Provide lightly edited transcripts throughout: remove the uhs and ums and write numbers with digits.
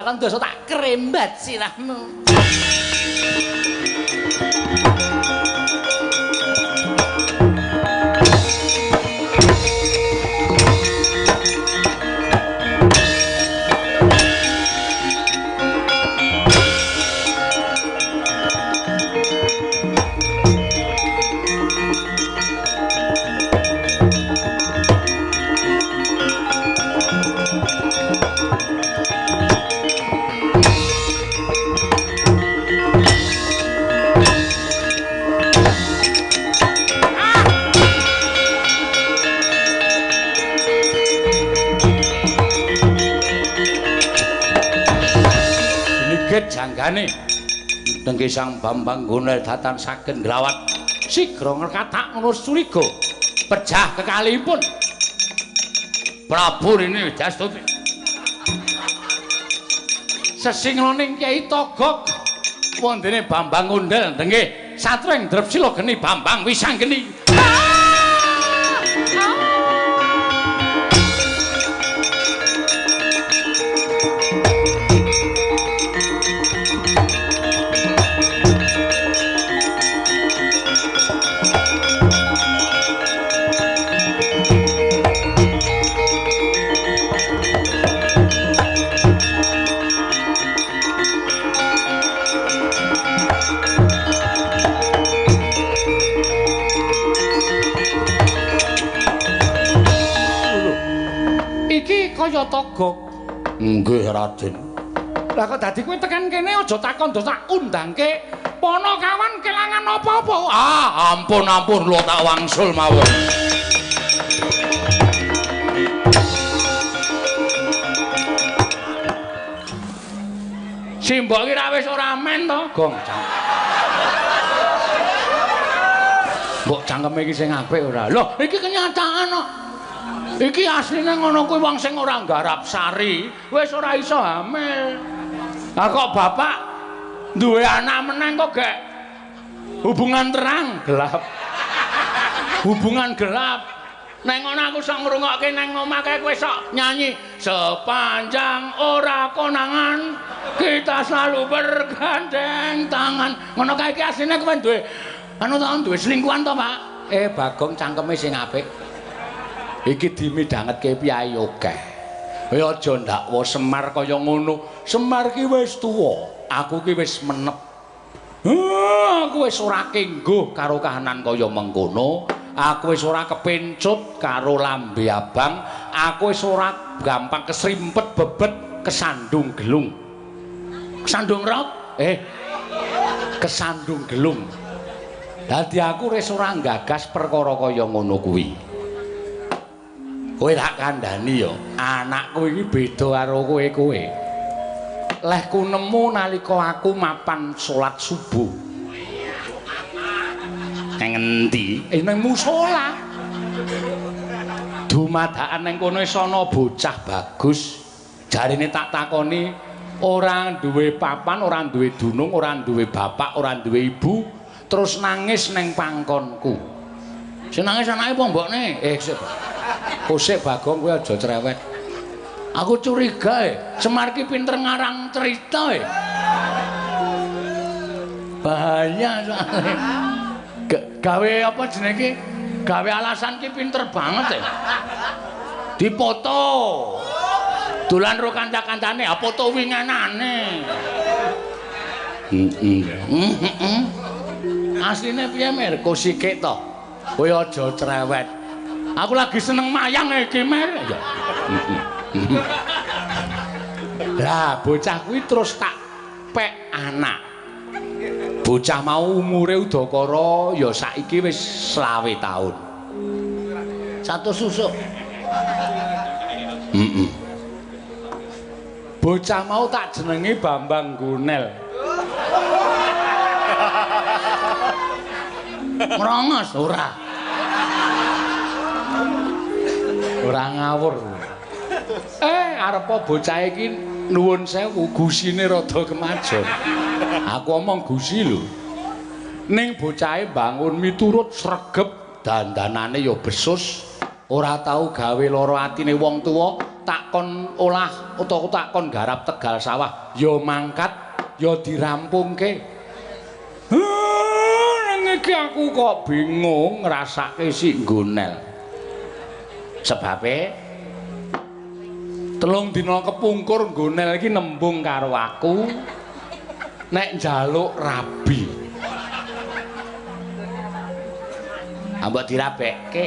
Takon dosa tak krembat sirahmu. Janggane dengke Sang Bambang Gonel datan saged nglawat sigra ngrekatak ngono curiga pejah kekalihipun Prabu Rini Wijastuti sesingloning Kyai Togog wondene Bambang Gondel dengke satreng Drepsila geni Bambang Wisanggeni. Kaya Togog. Nggih, Raden. Lah kok dadi kowe tekan kene aja takon do tak undangke Panakawan kelangan apa-apa. Ah, ampun ampun lho tak wangsul mawon. Simbok ki ra wis ora men to, Gong. Mbok cangkeme iki sing apik ora? Lho, iki kenyataan kok. Iki asline ngono kuwi wong sing ora nggarap sari, wis ora iso hamil. Lah kok bapak duwe anak meneng kok gek hubungan terang gelap. Hubungan gelap. Neng ngono aku sok ngrungokke neng omah kae kowe sok nyanyi sepanjang ora konangan kita selalu bergandeng tangan. Ngono kae iki asline kowe duwe anu ta duwe selingkuhan to, Pak? Eh, Bagong cangkeme sing apik. Iki dimidhangetke piyai akeh. Kowe aja ndakwa Semar kaya ngono. Semar ki wis tuwa, aku ki wis menep. Aku wis ora kengguh karo kahanan kaya mengkono. Aku wis ora kepencut karo lambe abang. Aku wis ora gampang kesrimpet bebet kesandung gelung. Kesandung rok? Kesandung gelung. Dadi aku wis ora nggagas perkara kaya ngono kuwi. Kowe tak kandhani ya, anakku iki beda karo kowe-kowe. Lehku nemu nalika aku mapan salat subuh. Nang endi? Nang musala. Dumadakan nang kono wis ana bocah bagus. Jarine tak takoni ora duwe papan, ora duwe dunung, ora duwe bapak, ora duwe ibu, terus nangis nang pangkonku. Sing nangis anake apa mbokne? Sik. Kosek Bagong kowe aja cerewet. Aku curiga Semar ki pinter ngarang cerita. Bahaya soalnya. Gawe apa jenenge ki? Gawe alasan ki pinter banget. Dipoto. Dolan ro kanca-kancane, ha foto winganane. Asline piye Mer? Kosike to. Kowe aja cerewet. Aku lagi seneng mayang iki Mer. Ya. Lah bocah kuwi terus tak pek anak. Bocah mau umure udakara ya saiki wis 25 taun. Satu susuk. Bocah mau tak jenengi Bambang Gonel. Merongos ora. Ora ngawur. Arepa bocah iki nuwun sewu gusine rada kemajon. Aku omong gusi lho. Ning bocahe bangun miturut sregep dandanane ya besus, ora tau gawe lara atine wong tuwa, tak kon olah utawa tak kon garap tegal sawah ya mangkat ya dirampungke. Nang iki aku kok bingung ngrasake si Gonel. Sebabe 3 dina kepungkur Gonel iki nembung karo aku nek njaluk rabi. Mbok dirabekke.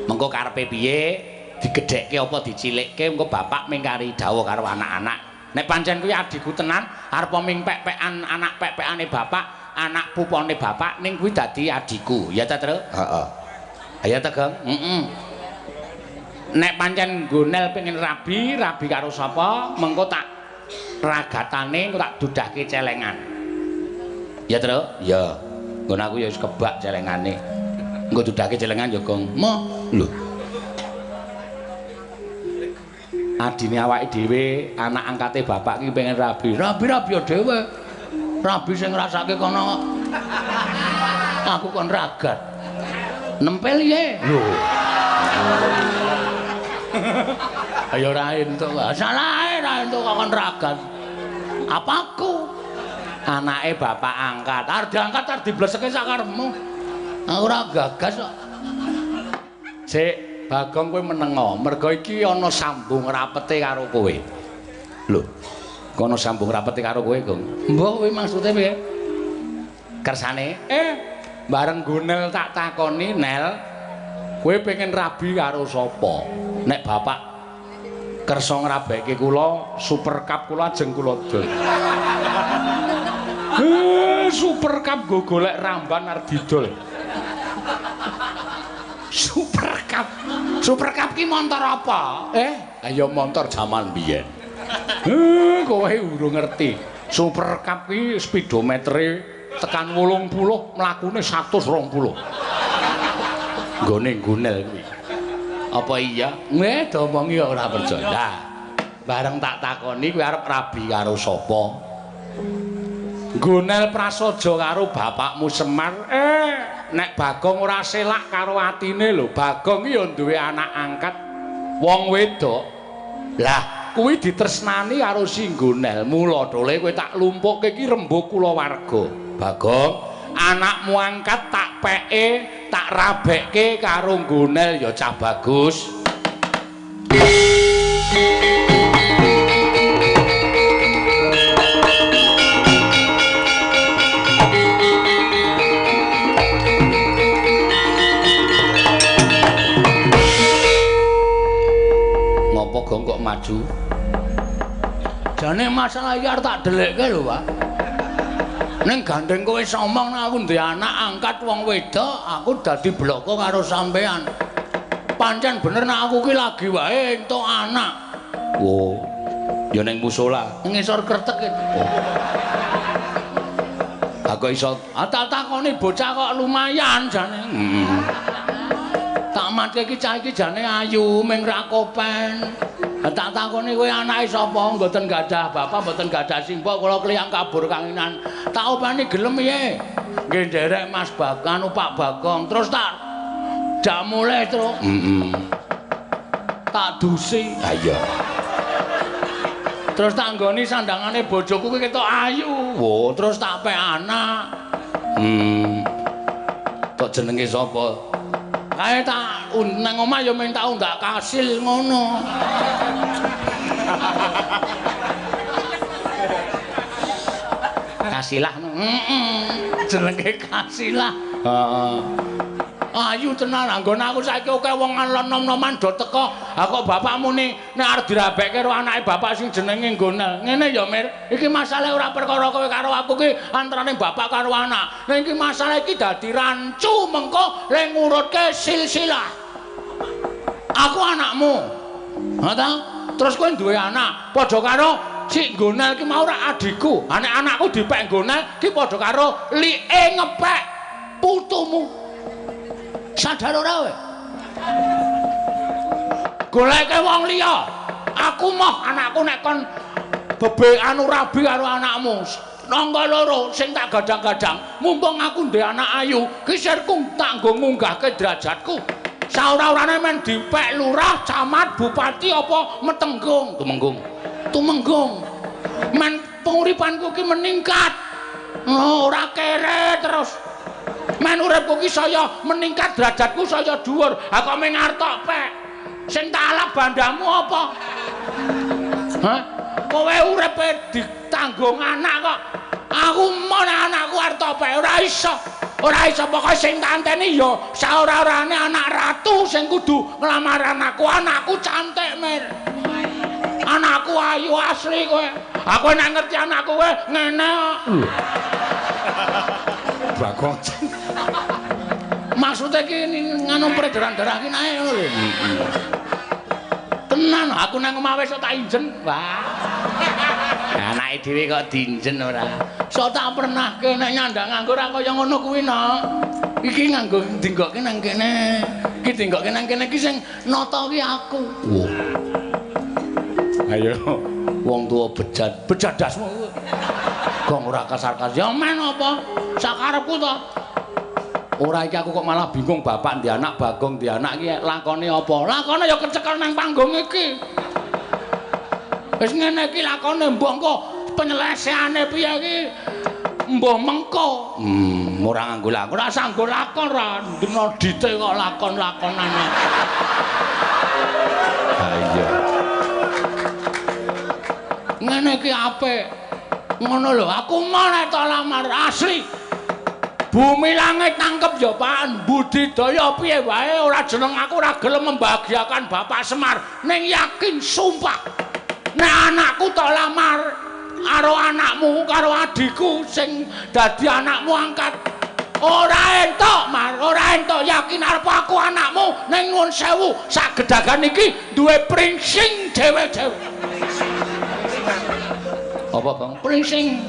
Mengko karepe piye? Digedhekke apa dicilikke engko bapak mingkari dawuh karo anak-anak. Nek pancen kuwi adhiku tenan, arep ming pek-pekan anak pek-pekane bapak, anak pupone bapak ning kuwi dadi adhiku. Ya ta, Tru? Heeh. Ya ta, Gong? Heeh. Nek pancen Gonel pengen rabi, rabi karo sapa? Mengko tak ragatane engko tak dudahke celengan. Ya, Tru? Ya. Nggon aku ya wis kebak celengane. Engko dudahke celengan ya, Gong. Moh, lho. Adine awake dhewe, anak angkate bapak iki pengen rabi. Rabi-rabi ya dhewe. Rabi sing ngrasake kono. Aku kon ragat. Nempel ye. Lho. Ayo ora entuk. Salahe ora entuk kok kon ragat. Apaku? Anake bapak angkat. Arep diangkat arep dibleseke sakarepmu. Aku ora gagas kok. Sik, Bagong kowe menengo, mergo iki ana sambung rapete karo kowe. Lho, kono sambung rapete karo kowe, Gong. Mbah kowe maksude piye? Kersane, bareng Gonel tak takoni, Nel, kowe pengen rabi karo sapa? Nek bapak kersa ngrabeke kula, Super Cup kula ajeng kula dol. Super Cup nggo golek ramban arep didol. Super Cup. Super Cup ki montor apa? Ayo montor jaman biyen. Kowe urung ngerti. Super Cup ki speedometere tekan 80 mlakune 120. Nggone Gonel kuwi. Apa iya? Nggih, diomongi ora percaya. Lah, bareng tak takoni kowe arep rabi karo sapa? Gonel prasaja karo bapakmu Semar. Nek Bagong ora selak karo atine lho. Bagong iki ya duwe anak angkat wong wedok. Lah, kuwi ditresnani karo si Gonel. Mula dole kowe tak lumpukke iki rembug kulawarga. Bagong, anakmu angkat tak peke, tak rabekke karo Gonel ya cah bagus. Ngopo Gong kok maju? Jane masalah iki arep tak dhelekke lho, Pak. Ning gandeng kowe wis omong nek aku ndek anak angkat wong wedok, aku dadi bloko karo sampean. Pancen bener nek aku ki lagi wae entuk anak. Wo, ya ning musala, ngisor kretek itu. Oh. Aku iso tak takoni bocah kok lumayan jane. Tak matke iki cah iki jane ayu ming ra kopen. Tak takoni kowe anake sapa? Mboten gadah bapak, mboten gadah simbok, kula kliyang kabur kanginan. Tak openi gelem piye? Nggih nderek Mas Bagong, Pak Bagong. Terus tak jak mulih, Truk. Heeh. Tak dusi. Ha iya. Terus tak nggoni sandangane bojoku kuwi ketok ayu. Wo, terus tak pek anak. Tok jenenge sapa? Kae tak nang omah ya minta undak kasil ngono. Kasilah. Heeh. Jenenge Kasilah. Heeh. Ayu tenan anggon aku saiki akeh wong nom-noman do teko. Ha kok bapakmu ni nek arep dirabekke karo anake bapak sing jenenge Gonel. Ngene ya, Mir. Iki masalah ora perkara kowe karo aku ki antarane bapak karo anak. Nek iki masalah iki dadi rancu mengko le ngurutke silsilah. Aku anakmu. Ha ta? Terus kowe duwe anak, padha karo si Gonel ki mau ora adhiku. Ha nek anakku dipek Gonel ki padha karo like ngepek putumu. Sadar ora kowe? Goleke wong liya. Aku moh anakku nek kon bebe anu rabi karo anakmu. Nangka loro sing tak gadang-gadang, mumpung aku ndek anak ayu, ki sirku tak nggo ngunggahke derajatku. Saora-orane men dipek lurah, camat, bupati apa metenggung, tumenggung. Tumenggung. Men penguripanku ki meningkat. Oh, ora kere terus. Men uripku ki saya meningkat, derajatku saya dhuwur. Ha kok mung artok pek. Sing tak alap bandamu apa? Hah? Kowe uripe ditanggung anak kok. Aku mon anakku artok pek ora iso. Ora iso, pokoke sing tak anteni ya saora-orane anak ratu sing kudu nglamar anakku. Anakku cantik, Mir. Anakku ayu asli kowe. Aku nek ngerti anakku kowe ngene kok. Bagong. Maksude iki ngono peredaran darah iki naik ngono lho. Tenan aku nang omah wis tak injen. Wah. Anake dhewe kok dinjen ora. Sok tak pernahke nek nyandang nganggo ora kaya ngono kuwi no. Iki nganggo dinggokke nang kene. Iki dinggokke nang kene iki sing nata ki aku. Wah. Ayo wong tuwa bejat, bejat dasmu. Gong ora kasar-kasar. Ya men apa? Sakarepku to. Ora iki aku kok malah bingung bapak ndek anak, Bagong ndek anak iki lakone apa? Lakone ya kecekel nang panggung iki. Wis ngene iki lakone mbah engko penyelesaiane piye iki? Mbah mengko. Ora nganggo lakon, ora sanggo lakon ra ndena dite kok lakon-lakonan. Ha iya. Ngene iki apik. Ngono lho, aku mau nek tak lamar asli. Bumi langit tangkep ya Pak, budidaya piye wae ora jeneng aku ora gelem membahagiakan Bapak Semar. Ning yakin sumpah nek anakku tak lamar karo anakmu karo adhiku sing dadi anakmu angkat ora entuk Mar, ora entuk. Yakin arep aku anakmu ning nuwun sewu sak gedagan iki duwe pringsing dhewe-dhewe. Apa Bang? Pringsing.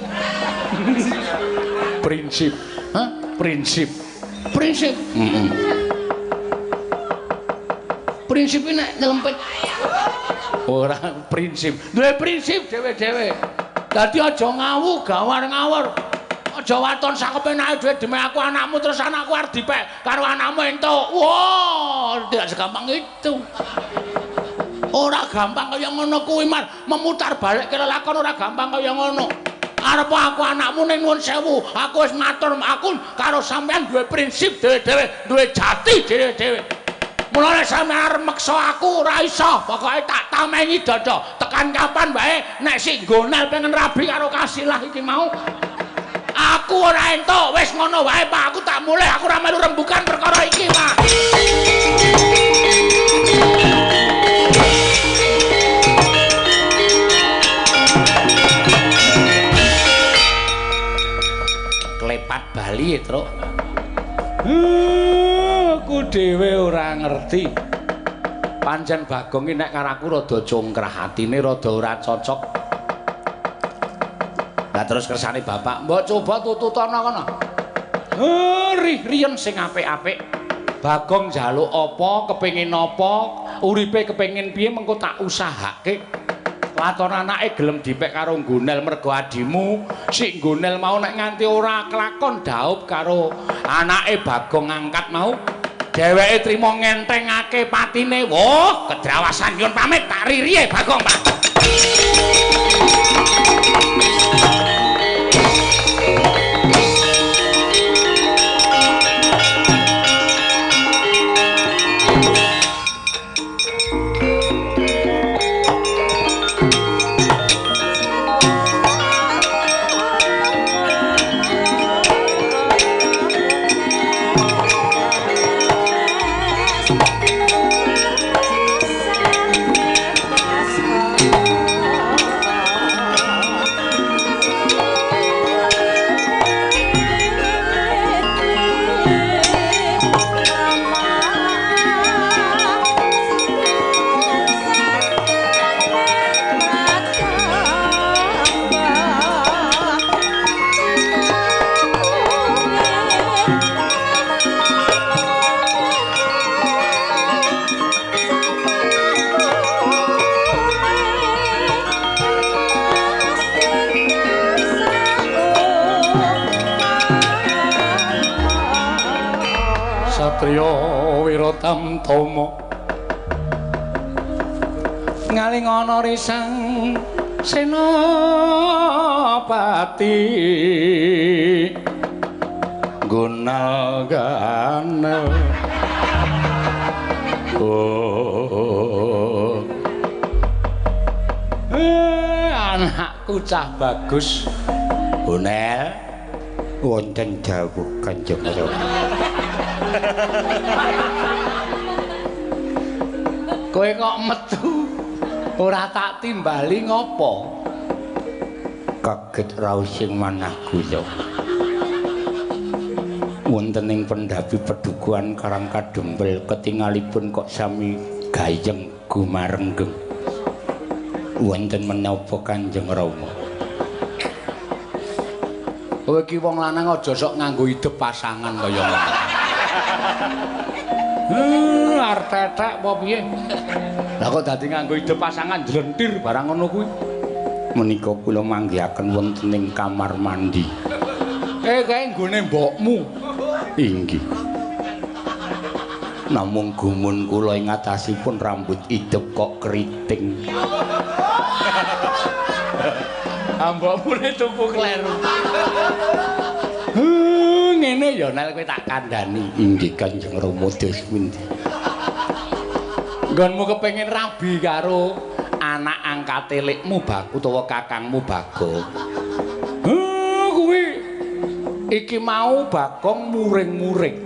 Prinsip. Hah? Prinsip. Prinsip. Heeh. Prinsip iki nek nyelempit ora prinsip. Duwe prinsip dhewe-dhewe. Dadi aja ngawu gawar ngawur. Aja waton sakepenake dhewe demi aku anakmu terus anakku arep dipek karo anakmu entuk. Wah, tidak segampang itu. Ora gampang kaya ngono kuwi, Mar. Memutar balik ke lelakon ora gampang kaya ngono. Arep aku anakmu ning nuwun sewu, aku wis matur aku karo sampean duwe prinsip dhewe-dhewe, duwe jati dhewe-dhewe. Mulane sampean arep meksa aku ora iso, pokoke tak tamengi dada. Tekan kapan wae nek sik nggonel pengen rabi karo Kasilah iki mau. Aku ora entuk, wis ngono wae Pak, aku tak mulih, aku ora melu rembukan perkara iki, Pak. Klepat bali, Truk. Aku dhewe ora ngerti. Pancen Bagong iki nek karo aku rada congkrah atine, rada ora cocok. Lah terus kersane bapak, mbok coba tututana kono. Rih riyen sing apik-apik. Bagong njaluk apa, kepengin apa, uripe kepengin piye mengko tak usahake. Waton anake gelem dipek karo nggonel mergo adimu, sik nggonel mau nek nganti ora kelakon daup karo anake Bagong angkat mau. Dheweke trimo ngentengake patine. Wah, kedrawasan nyun pamit tak ririye Bagong, Pak. Satriya Prawira Tamtama ngalingana risang senapati gunal ganel. Oh, anakku cah bagus. Bonel, wonten dawuh Kanjeng Rama. Kowe kok metu ora tak timbali ngopo? Kaget raos sing manah kula. Wonten ing pendhapi pedukuhan Karang Kadempel ketingalipun kok sami gayeng gumarenggeng. Wonten menapa Kanjeng Rama? Kowe iki wong lanang aja sok nganggo idep pasangan kaya ngono. Arep tetek apa piye? Lah kok dadi nganggo idep pasangan jlentir barang ngono kuwi. Menika kula manggihaken wonten ing kamar mandi. Kae nggone mbokmu. Inggih. Namung gumun kula ing atasipun rambut idep kok keriting. Mbokmu ne tuku kleru. Ngene ya Nel, kowe tak kandhani. Inggih Kanjeng Rama dos pundi? Nggonmu kepengin rabi karo anak angkate lekmu bak utawa kakangmu Bagong. Kuwi iki mau Bagong muring-muring.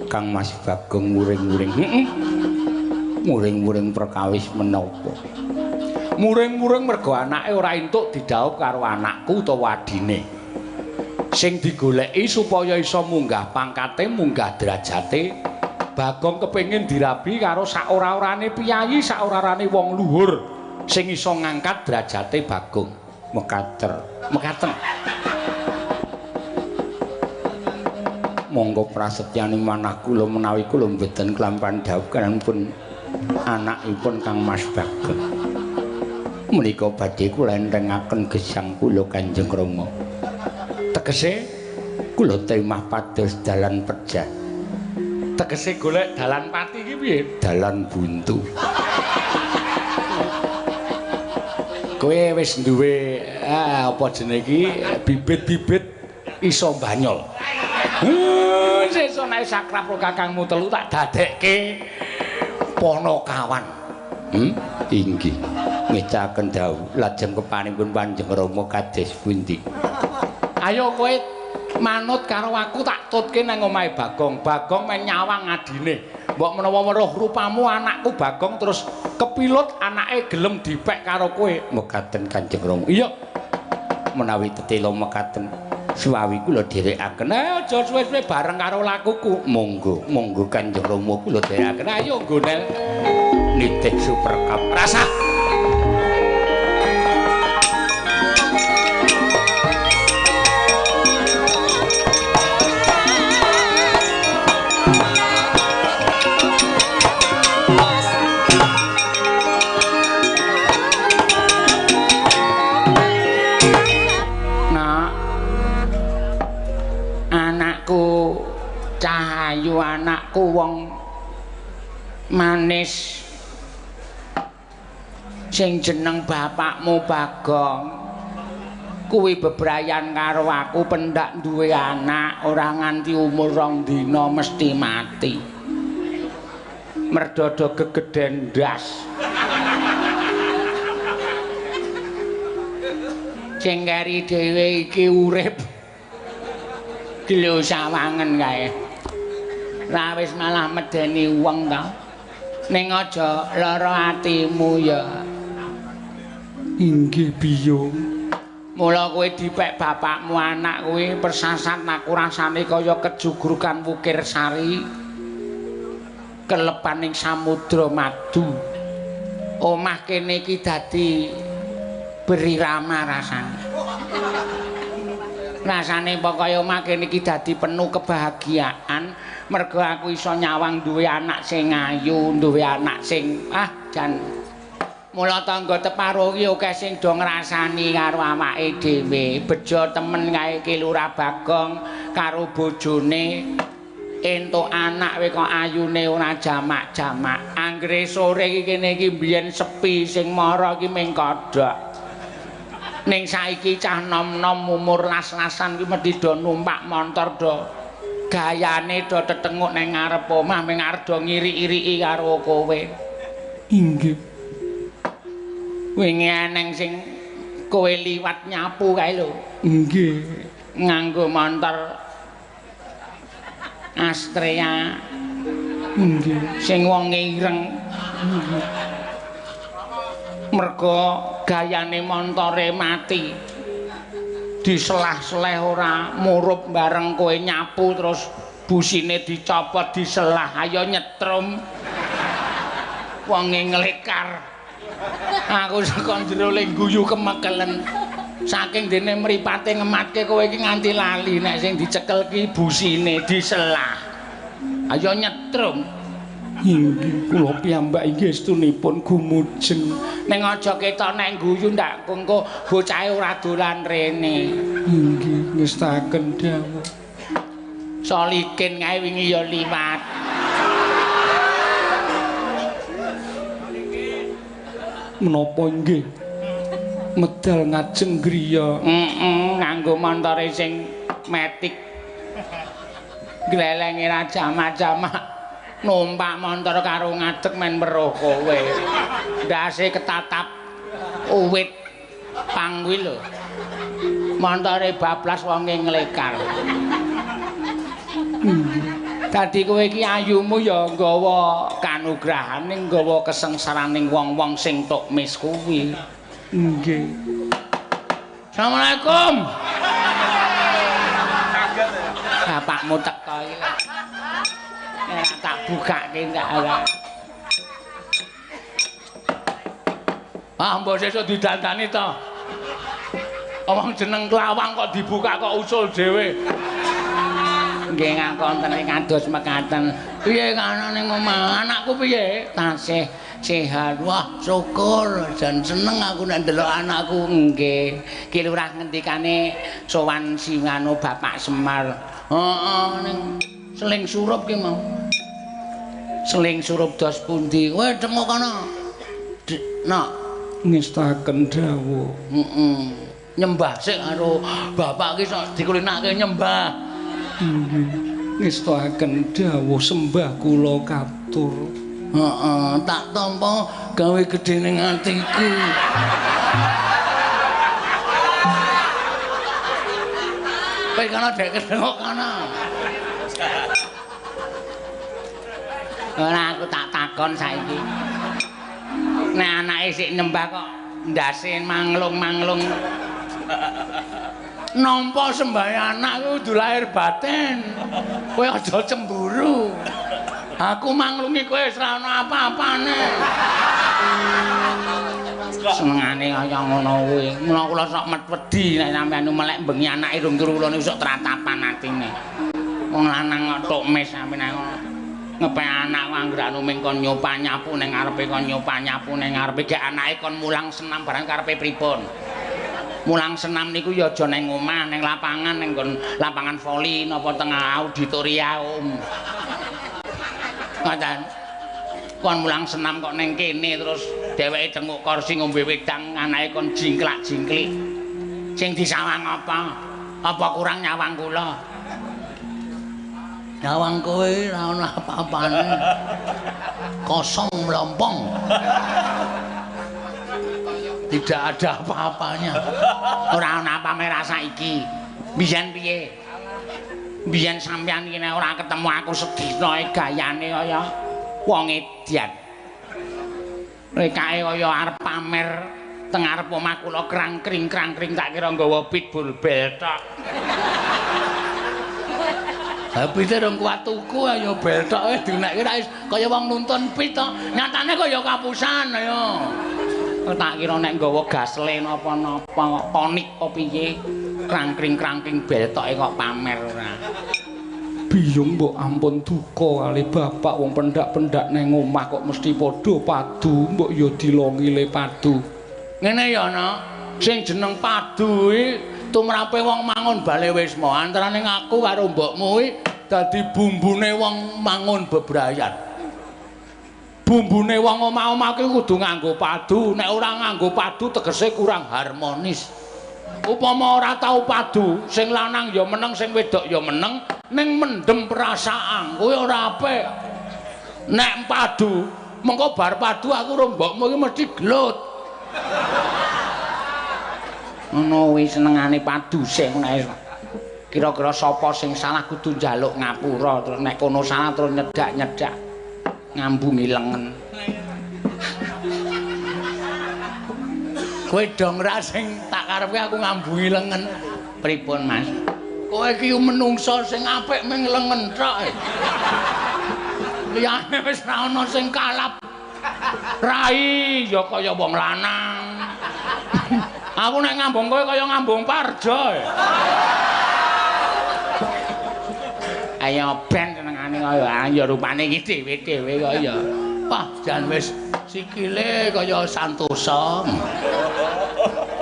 Kang Mas Bagong muring-muring. Heeh. Muring-muring perkawis menapa? Muring-muring mergo anake ora entuk didhaup karo anakku utawa adine. Sing digoleki supaya iso munggah pangkate, munggah derajate, Bagong kepengin dirabi karo sak-ora-orane piyayi, sak-ora-orane wong luhur sing iso ngangkat derajate Bagong. Mekater, mekaten. Monggo prasetyane manah kula menawi kula mboten klampan dhawuh pun anakipun Kang Mas Bagong. Menika badhe kula enthengaken gesang kula Kanjeng Rama. Tegese kula temah pados dalan pejah. Tegese golek dalan pati iki piye? Dalan buntu. Kowe wis duwe apa jenenge iki bibit-bibit iso banyol. Sesuk nek sakrab karo kakangmu telu tak dadekke ponokawan. Inggih. Ngecaken dawuh lajeng kepanipun Kanjeng Rama kados pundi? Ayo kowe manut karo aku tak tutke nang omahe Bagong. Bagong men nyawang adine. Mbok menawa weruh rupamu anakku Bagong terus kepilut anake gelem dipek karo kowe. Mekaten Kanjeng Rama. Iya. Menawi tetela mekaten suwawi kula dherekaken. Aja suwe-suwe bareng karo lakuku. Monggo, monggo Kanjeng Rama kula dherekaken. Ayo nggonel nitih superkap rasah. Cahayu anakku wong manis sing jeneng bapakmu Bagong kuwi bebrayan karo aku pendak duwe anak ora nganti umur 2 dina mesti mati merdodo gegeden ndas sing keri dhewe iki urip gelo sawangen kae. Ra wis malah medeni wong ta. Ning aja lara atimu ya. Inggih biyung. Mula kowe dipek bapakmu anak kowe persasat aku rasane kaya kejugrukan wukir sari kelepaning samudra madu. Omah kene iki dadi berirama rasane. Rasane pokoke omah kene iki dadi penuh kebahagiaan mergo aku iso nyawang duwe anak sing ayu, duwe anak sing jan. Mula tangga teparo iki akeh sing do ngrasani karo awake dhewe. Bejo temen kae iki Lurah Bagong karo bojone Entuk anak kowe kok ayune ora jamak-jamak. Anggere sore iki kene iki mbiyen sepi sing mara iki ming kodhok. Ning saiki cah nom-nom umur las-lasan ki mesti do numpak montor do gayane do tetenguk ning ngarep omah ming arep do ngiri-iriki karo kowe. Inggih. Wingi eneng sing kowe liwat nyapu kae lho. Nggih. Nganggo montor Astrea. Nggih. Sing wonge ireng. Mergo gayane montore mati. Diselah-seleh ora murup bareng kowe nyapu terus busine dicopot diselah ayo nyetrum. Wonge nglekar. Aku saka jero le guyu kemekelen. Saking dene mripate ngematke kowe iki nganti lali nek sing dicekel ki busine diselah. Ayo nyetrum. Inggih, kula piyambak inggih estunipun gumujeng. Ning aja ketok nek guyu ndak engko bocahe ora dolan rene. Inggih, ngestaken dawuh. Solikin kae wingi ya liwat. Menapa nggih? Medal ngajeng griya. Heeh, nganggo montore sing metik. Glelenge ra jamak-jamak. Numpak montor karo ngadeg men weruh kowe. Ndase ketatap uwit pang kuwi lho. Montore bablas wonge nglekar. Dadi kowe iki ayumu ya nggawa kanugrahane, nggawa kesengsaraning wong-wong sing tok mis kuwi. Nggih. Assalamualaikum. Bapakmu teko iki. Nek tak bukake enggak ora. Ah, mbok sesuk didandani to. Wong jeneng klawang kok dibuka kok usul dhewe. Nggih ngakonten kados mekaten. Piye kanane omah anakku piye? Tasih sehat. Wah, syukur jan seneng aku nek ndelok anakku. Nggih. Ki lurah ngendikane sowan singano Bapak Semar. Heeh, ning seling surup ki mau. Seling surup dos pundi? Kowe tengok kono. Nok ngestaken dawuh. Heeh. Nyembah sik karo bapak ki sok dikulinake nyembah. Nggih. Ngestaken dawuh sembah kula katur. Heeh, tak tampa gawe gedhe ning atiku. Kowe kono dek ketengok kono. Ora aku tak takon saiki. Nek anake sik nyembah kok ndase manglung-manglung. Nampa sembahe anak kudu lahir batin. Kowe aja cemburu. Aku manglungi kowe wis ora ana apa-apane. Senengane kaya ngono kuwi. Mula kula sok wedi nek sampeyan melek bengi anake rung turu kula niku sok tratapan atine. Wong lanang kok tok mes sampeyan ngono. Ngepek anak anggere anu ming kon nyopa nyapu ning ngarepe kon nyopa nyapu ning ngarepe gek anake kon mulang senam barang karepe pripun. Mulang senam niku ya aja ning omah, ning lapangan, ning nggon lapangan voli napa tengah auditorium. Ngoten. Kon mulang senam kok ning kene terus dheweke cenguk kursi ngombe wedang anake kon jingklak-jingklik. Sing disawang apa? Apa kurang nyawang kula? Nyawang kowe ora ana apa-apane. Kosong mlompong. Tidak ada apa-apanya. Ora ana apa-apa saiki. Biyen piye? Biyen sampeyan iki nek ora ketemu aku sedina gayane kaya wong edan. Rekake kaya arep pamer teng arep omah kula krangkring-krangkring tak kira nggawa pitbull bel tok. Ha pite rong kuat tuku ayo bel tok wis dinekke ra kaya wong nuntun pit to. Nyatane kaya kapusan ayo. Tak kira nek nggawa gasle napa-napa tonik apa piye krangkring-krangkring bel toke kok pamer ora. Biyung mbok ampun duka kali bapak wong pendak-pendak nang omah kok mesti padha padu mbok ya dilongi le padu. Ngene ya Nak, sing jeneng padu kuwi tumrape wong mangun bale wisma antarane ngaku karo mbokmu kuwi Dadi bumbune wong mangun bebrayan. Bumbune wong omah-omah ki kudu nganggo padu. Nek ora nganggo padu tegese kurang harmonis. Upama ora tau padu, sing lanang ya meneng, sing wedok ya meneng, ning mendem perasaan kuwi ora apik. Nek padu, mengko bar padu aku karo mbokmu iki mesti gelut. Ngono kuwi senengane padu sing nek kira-kira sapa sing salah kudu njaluk ngapura, terus nek kono salah terus nyedak-nyedak ngambungi lengen. Kowe dong ra sing tak karepke aku ngambungi lengen. Pripun, Mas? Kowe iki menungsa sing apik ming lengen tok. Liyane wis ra ana sing kalap. Rai ya kaya wong lanang. Aku nek ngambung kowe kaya ngambung Parjo. Ayo ben senengane kaya ya rupane iki dhewe-dhewe kaya. Wah, jan wis sikile kaya Santosa.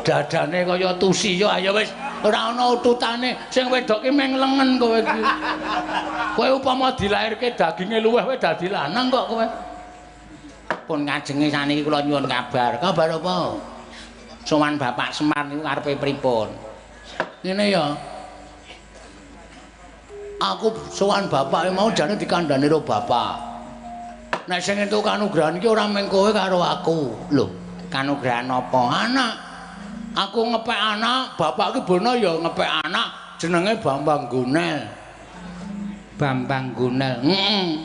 Dadane kaya Tusiya, ayo wis ora ana ututane. Sing wedok ki mung lengen kowe iki. Kowe upama dilairke daginge luweh kowe dadi lanang kok kowe. Pun ngajenge saniki kula nyuwun kabar. Kabar apa? Sowan Bapak Semar niku karepe pripun? Ngene ya. Aku sowan bapak mau jane dikandhani karo bapak. Nek sing entuk kanugrahan iki ora mung kowe karo aku. Lho, kanugrahan apa? Anak. Aku ngepek anak, bapak ki bono ya ngepek anak jenenge Bambang Gunel. Bambang Gunel. Heeh.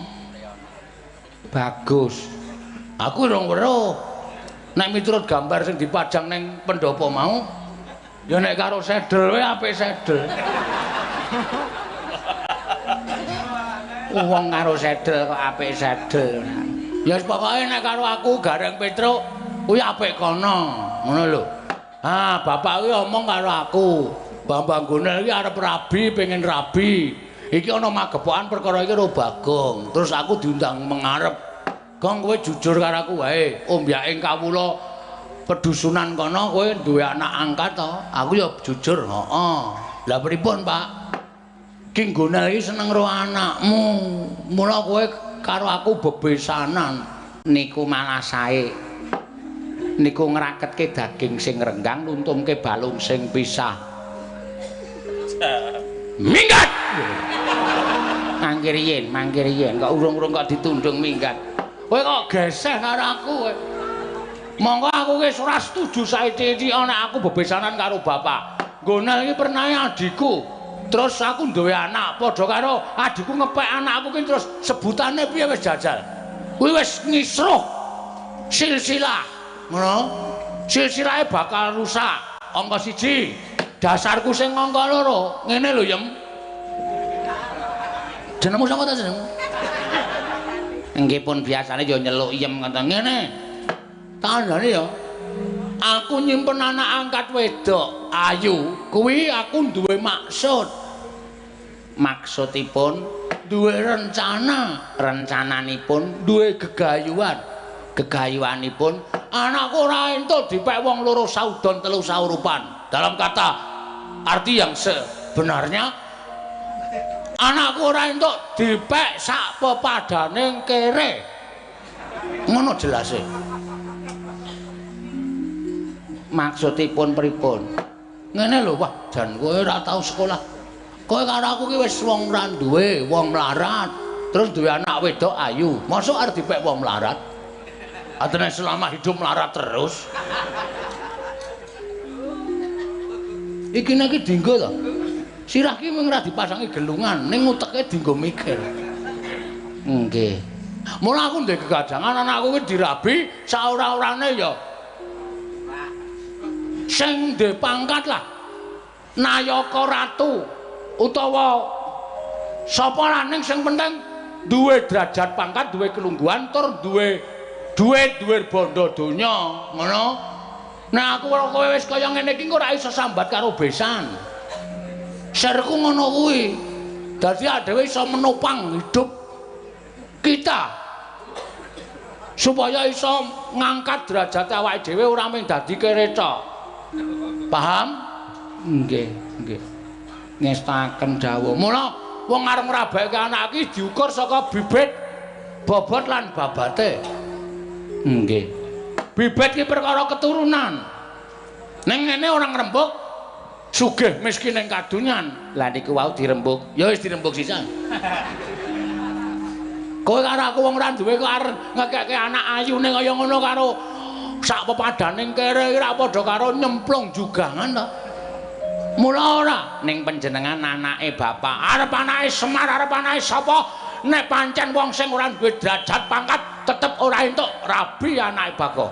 Bagus. Aku rong weruh. Nek miturut gambar sing dipajang ning pendopo mau, ya nek karo sedel wae apik sedel. Wong karo sedel kok apik sedel. Ya wis pokoke nek karo aku Gareng Petruk kuwi apik kono, ngono lho. Ah, bapak kuwi omong karo aku. Bambang Gunel iki arep rabi, pengen rabi. Iki ana magepokan perkara iki karo Bagong. Terus aku diundang mengarep. Gong, kowe jujur karo aku wae. Ombyaking kawula pedusunan kono kowe duwe anak angkat to? Aku ya jujur, heeh. Lah pripun, Pak? Ki Gunel iki seneng karo anakmu. Mula kowe karo aku bebesanan. Niku malah sae. Niku ngraketke daging sing renggang, nuntumke balung sing pisah. Minggat. Mangkir yen, mangkir yen, kok urung-urung kok ditundung minggat. Kowe kok geseh karo aku kowe. Monggo aku wis ora setuju saiki-iki ana aku bebesanan karo bapak. Gunel iki pernahe adikku. Terus aku duwe anak padha karo adikku ngepek anakku ki terus sebutane piye wis jajal. Kuwi wis ngisruh silsilah. Ngono. Silsilahe bakal rusak. Angka 1. Dasarku sing angka 2. Ngene lho, Yem. Jenengmu sapa ta jenengmu? Nggih pun biasane ya nyeluk Yem ngoten. Ngene. Tandane ya. Aku nyimpen anak angkat wedok ayu, kuwi aku duwe maksud. Maksudipun duwe rencana, rencananipun duwe gegayuhan. Gegayuhanipun anakku ora entuk dipek wong loro saudon telu saurupan. Dalam kata arti yang sebenarnya anakku ora entuk dipek sak pepadane kere. Ngono jelase. Maksudipun pripun? Ngene lho, wah jan kowe ora tau sekolah. Kowe karo aku ki wis wong ora duwe, wong melarat. Terus duwe anak wedok ayu. Mosok arep dipek wong melarat? Atene selama hidup melarat terus. Iki nek iki dinggo to. Sirah ki mung ora dipasangi gelungan, ning uteke dinggo mikir. Nggih. Mula aku ndek gegajangan anakku ki dirabi saora-orane ya. Sing ndek pangkat lah. Nayaka ratu utawa sapa lah ning sing penting duwe derajat pangkat, duwe kelungguhan tur duwe duit, duwe bondo donya, ngono. Nek aku karo kowe wis kaya ngene iki ora iso sambat karo besan. Serku ngono kuwi. Dadi dhewe iso menopang hidup kita supaya iso ngangkat derajat awake dhewe ora mung dadi kere tok. Paham? Nggih, nggih. Ngestaken dawuh. Mula Wong arep ngrabeke anak iki diukur saka bibit, bobot lan babate. Nggih. Bibit ki perkara keturunan. Ning ngene ora ngrembug sugih miskin ing kadunyan. Lah niku wau dirembug. Ya wis dirembug sisan. Kowe karo aku wong ora duwe kok arep ngekeke anak ayune kaya ngono karo sak pepadaning kere iki ra padha karo nyemplung jugangan to. Mula ora ning panjenengan anake bapak, arep anake Semar, arep anake sapa, nek pancen wong sing ora duwe derajat pangkat tetep ora entuk rabi anake Bagong.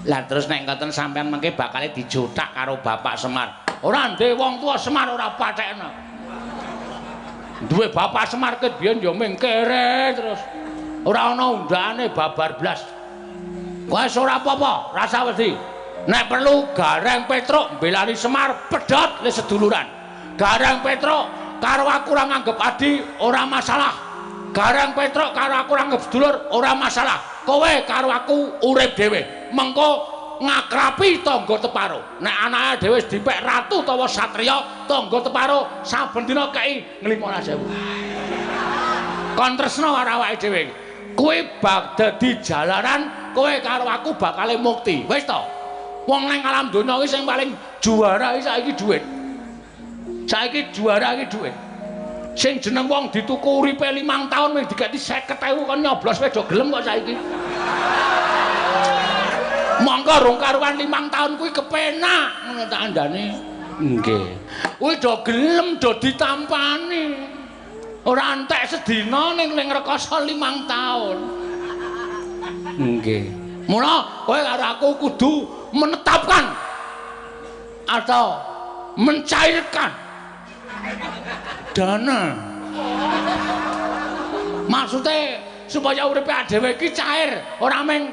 Lah terus nek ngoten sampean mengke bakale dijothak karo bapak Semar. Ora ndek wong tuwa Semar ora pathekno. Duwe bapak Semar ket biyen ya ming kere terus. Ora ana undane babar blas. Wes ora apa-apa, rasa wedi. Nek perlu Gareng Petruk mbelani Semar pedhot le seduluran. Gareng Petruk karo aku ora nganggep adi ora masalah. Gareng Petruk karo aku ora nganggep sedulur ora masalah. Kowe karo aku urip dhewe. Mengko ngakrapi tangga teparo. Nek anake dhewe wis dipek ratu utawa satriya, tangga teparo saben dina kei 15.000. Kon tresna karo awake dhewe. Kowe bak dadi jalaran, kowe karo aku bakale mukti. Wis to. Wong nang alam donya iki sing paling juara iki saiki dhuwit. Saiki juara iki dhuwit. Sing jeneng wong dituku uripe 5 taun mung dikeki 50.000 kon nyoblos wis do gelem kok saiki. Monggo rong karuan 5 taun kuwi kepenak ngono tak andane. Nggih. Kuwi do gelem do ditampani. Ora entek sedina ning rekoso 5 taun. Nggih. Mula kowe karo aku kudu menetapkan atau mencairkan dana. Maksudnya supaya uripe dhewe iki cair, ora meng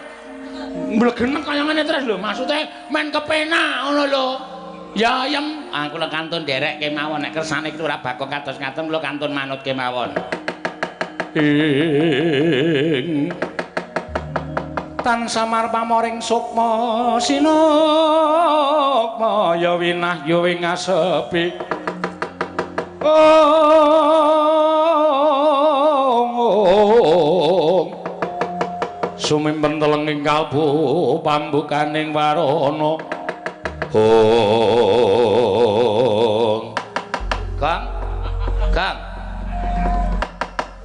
mblegenek kaya ngene terus lho. Maksudnya men kepenak ngono lho. Ya ayem, aku lho kantun nderek kemawon nek kersane iki ora Bagong kados ngaten kula kantun manut kemawon. Ing tan samar pamoring sukma sinukma ya winah ya ing asepi. Ong sumimpen telenging kalbu pambukaning warana. Ong Gong Gong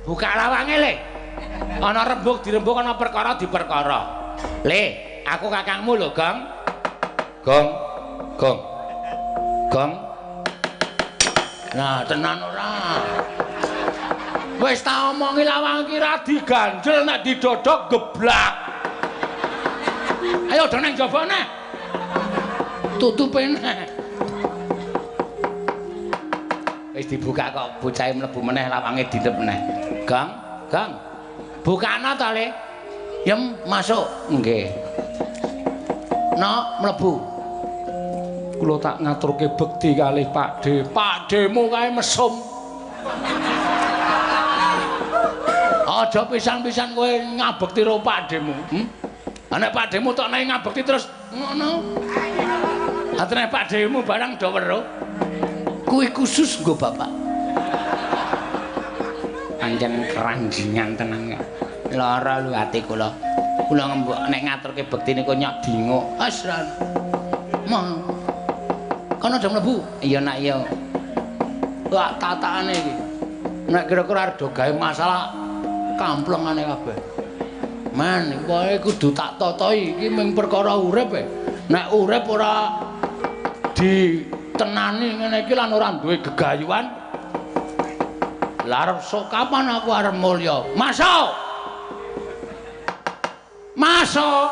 buka lawange le. Ana rembug dirembug, ana perkara diperkara. Le, aku kakangmu lho, Gong. Gong Gong Gong. Nah, tenan ora. Wis tak omongi lawang iki ra diganjel nek didodok geblak. Ayo do nang jaba neh. Tutupe neh. Wis dibuka kok bocahe mlebu meneh lawange dindep meneh. Gong, Gong. Bukana ta, Le? Yem masuk. Nggih. No, mlebu. Kula tak ngaturke bekti kalih Pakde. Pakdemu kae mesum. Aja pisan-pisan kowe ngabekti karo Pakdemu. Nek Pakdemu tok nek ngabekti terus ngono. Atene Pakdemu barang do weruh. Kuwi khusus nggo bapak. Pancen keranjingan tenan. Lara lho ati kula. Kula ngembok nek ngaturke bekti niku nyok dinguk. Asran. Mah. Kono do mlebu. Iya nak iya. Wah tatakane iki. Nek kira-kira arep do gawe masalah kamplengane kabeh. Men, kowe kudu tak totoi iki mung perkara urip e. Nek urip ora ditenani ngene iki lan ora duwe gegayuhan. Lah arep sok kapan aku arep mulya? Masuk. Masuk.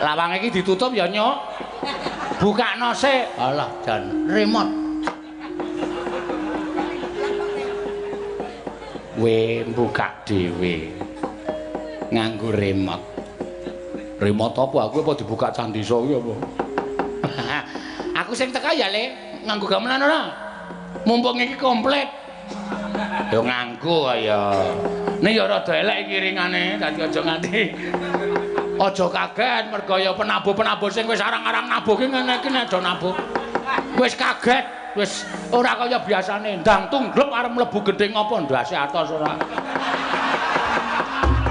Lawang iki ditutup ya, Nyuk. Bukakno sik. Alah jan remote. We mbukak dhewe. Nganggo remote. Remote apa? Aku apa dibuka candi iso iki apa? Aku sing teka ya, Le. Nganggo gamelan ora? Mumpung iki komplit. Ya nganggo ya. Nek ya rada elek iki ringane, dadi aja nganti aja kaget mergo ya penabuh-penabuh sing wis arang-arang nabuh ki ngene iki nek do nabuh. Wis kaget. wis ora kaya biasane. Ndang tungglep arep mlebu gendhing apa ndase atos ora.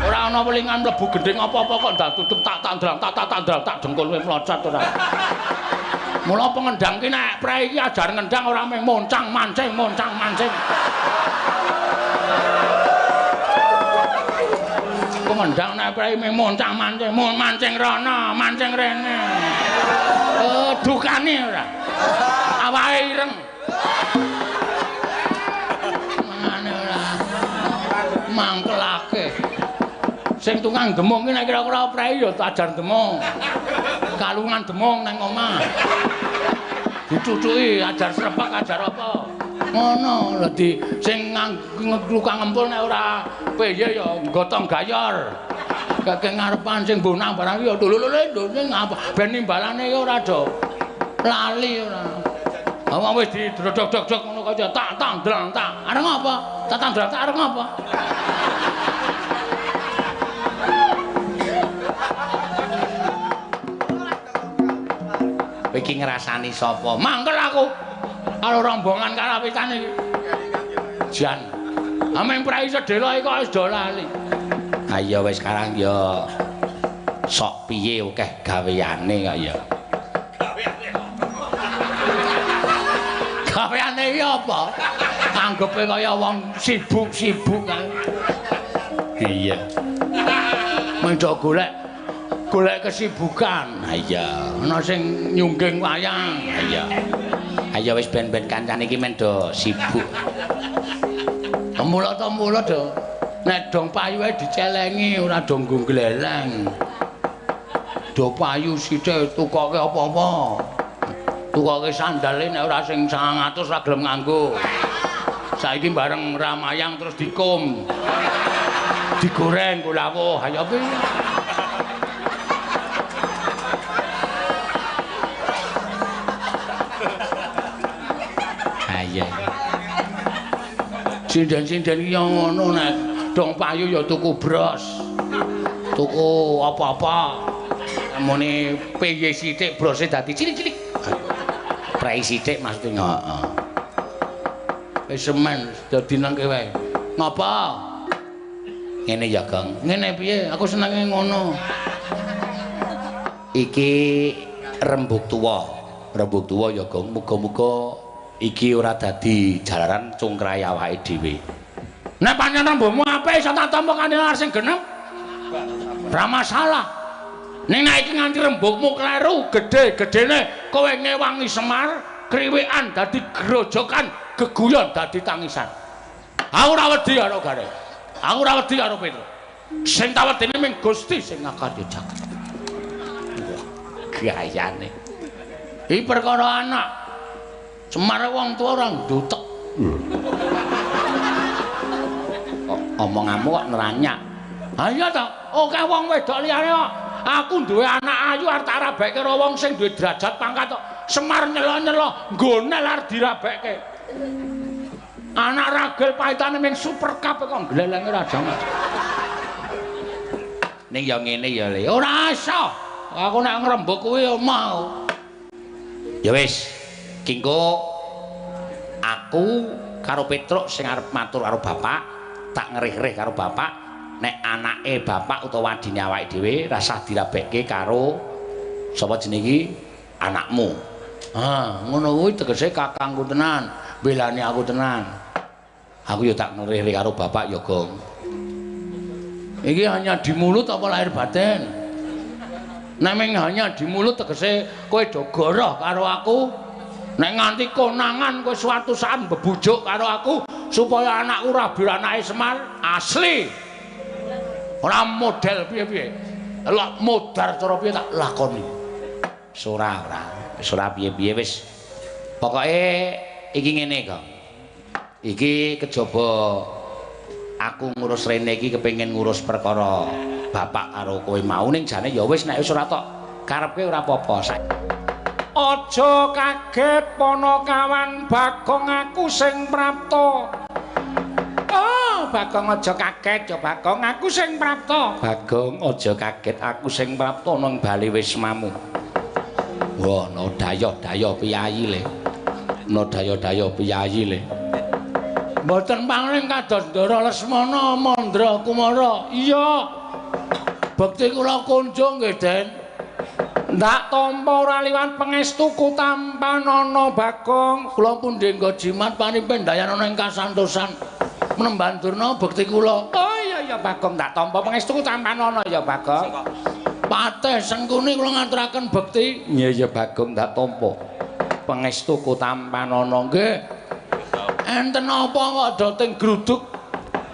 Ora ana welingan mlebu gendhing apa-apa kok ndang tutup tak tak ndang tak tak ndang tak dengkul kowe mlocot ora. Mula pengendang ki nek prei iki ajar ngendang ora mung moncang mancing moncang mancing. Pengendang nek prei mung moncang mancing, mancing rono, mancing rene. Dukane ora. Awake ireng. Mangane ora. Mangkelake. Sing tukang demung ki nek kira-kira prei ya ajar demung. Kalungan demung nang omah. Dicucuki ajar srepek ajar apa. Ngono lho di sing tukang ngempul nek ora piye ya gotong gayor. Keke ngarepan sing bonang barang ya lho ning apa ben nimbalane ya ora do lali ora. Wong wis didodok-dodok ngono kaya tak tak ndang tak. Arep ngapa? Tak tak ndang tak arep ngapa? Iki ngrasani sapa? Mangkel aku. Karo rombongan karawitan iki. Jan. Ameng prei sedhela iki kok wis do lali. Ha iya wis sekarang ya sok piye akeh gaweane kok ya. Gaweane iki apa? Anggepe kaya wong sibuk-sibuk kae. Iya. Mendo golek kesibukan. Ha iya, ana sing nyungging wayang. Ha iya. Ayo wis ben-ben kancane iki men do sibuk. Temula-temula do nek dong payu ae dicelengi ora do nggo gleleng. Do payu sithik tukoke apa-apa. Tukoke sandale nek ora sing 900 ora gelem nganggo. Saiki bareng ramayang terus dikum. Digoreng nggo lawuh. Ayo piye? Iya. Sinden-sinden iki ya ngono nek dong payu ya tuku bros. Tuku apa-apa. Mune piye sithik brose dadi cilik-cilik. Prei sithik maksude. Heeh. Wis semen dadi nangke wae. Ngapa? Ngene ya, Gong. Ngene piye? Aku senenge ngono. Iki rembug tuwa. Rembug tuwa ya, Gong. Muga-muga iki ora dadi jalaran cungkrahe awake dhewe. Nek pancen rembugmu apik iso tak tampa kanthi sing genep. Ora masalah. Ning nek iki nganti rembugmu kleru, gedhe-gedhene kowe ngewangi Semar, kriwikan dadi grojokan, geguyon dadi tangisan. Aku ora wedi karo Gareng. Aku ora wedi karo Petro. Sing tak wedeni ming Gusti sing ngakarya jagat. Wah, gayane. Iki perkara anak. Semar wong tuwa ora ndutek. Omonganmu kok neranyak. Ha iya ta, akeh wong wedok liyane kok. Aku duwe anak ayu arep tak rabekke karo wong sing duwe derajat pangkat kok. Semar nyelo-nyelo nggonel arep dirabekke. Anak ragil pahitane ming super cup kok glelenge ra jaman. Ning ya ngene ya Le. Ora iso. Aku nek ngrembug kuwi ya mau. Ya wis. Kingko aku karo Petruk sing arep matur karo bapak, tak ngerih-rih karo bapak, nek anake bapak utawa adine awake dhewe rasah dirabekke karo sapa jenenge iki anakmu. Ha, ngono kuwi tegese kakangku tenan, belani aku tenan. Aku ya tak ngerih-rih karo bapak ya, Gong. Iki hanya di mulut apa lahir batin? Nek ming hanya di mulut tegese kowe do goroh karo aku. Nek nganti konangan kowe suatu saat mbebujuk karo aku supaya anakku rabi anake Semar asli. Ora model piye-piye. Lek modar cara piye tak lakoni. Wis ora ora. Wis ora piye-piye wis. Pokoke iki ngene, Gong. Iki kejaba aku ngurus rene iki kepengin ngurus perkara bapak karo kowe mau ning jane ya wis nek wis ora tok karepke ora apa-apa. Aja kaget Panakawan Bagong aku sing prapta. Oh, Bagong aja kaget ya Bagong aku sing prapta. Bagong aja kaget aku sing prapta nang bali wismamu. Wah, no dayoh-dayoh piyayi le. No daya-daya piyayi le. Mboten pangling kados Ndara Lesmana Mandra Kumara. Iya. Bekti kula kunjung nggih, Den. Ndak tampa ora liwat pangestuku tampanana Bagong. Kula pundi nggo jimat panipen dayanana ing kasantosan. Menemban Durna bekti kula. Oh iya iya Bagong, ndak tampa pangestuku tampanana ya Bagong. Patih Sengkuni kula ngaturaken bekti. Iya iya Bagong, ndak tampa pangestuku tampanana nggih. Enten apa kok do teng gruduk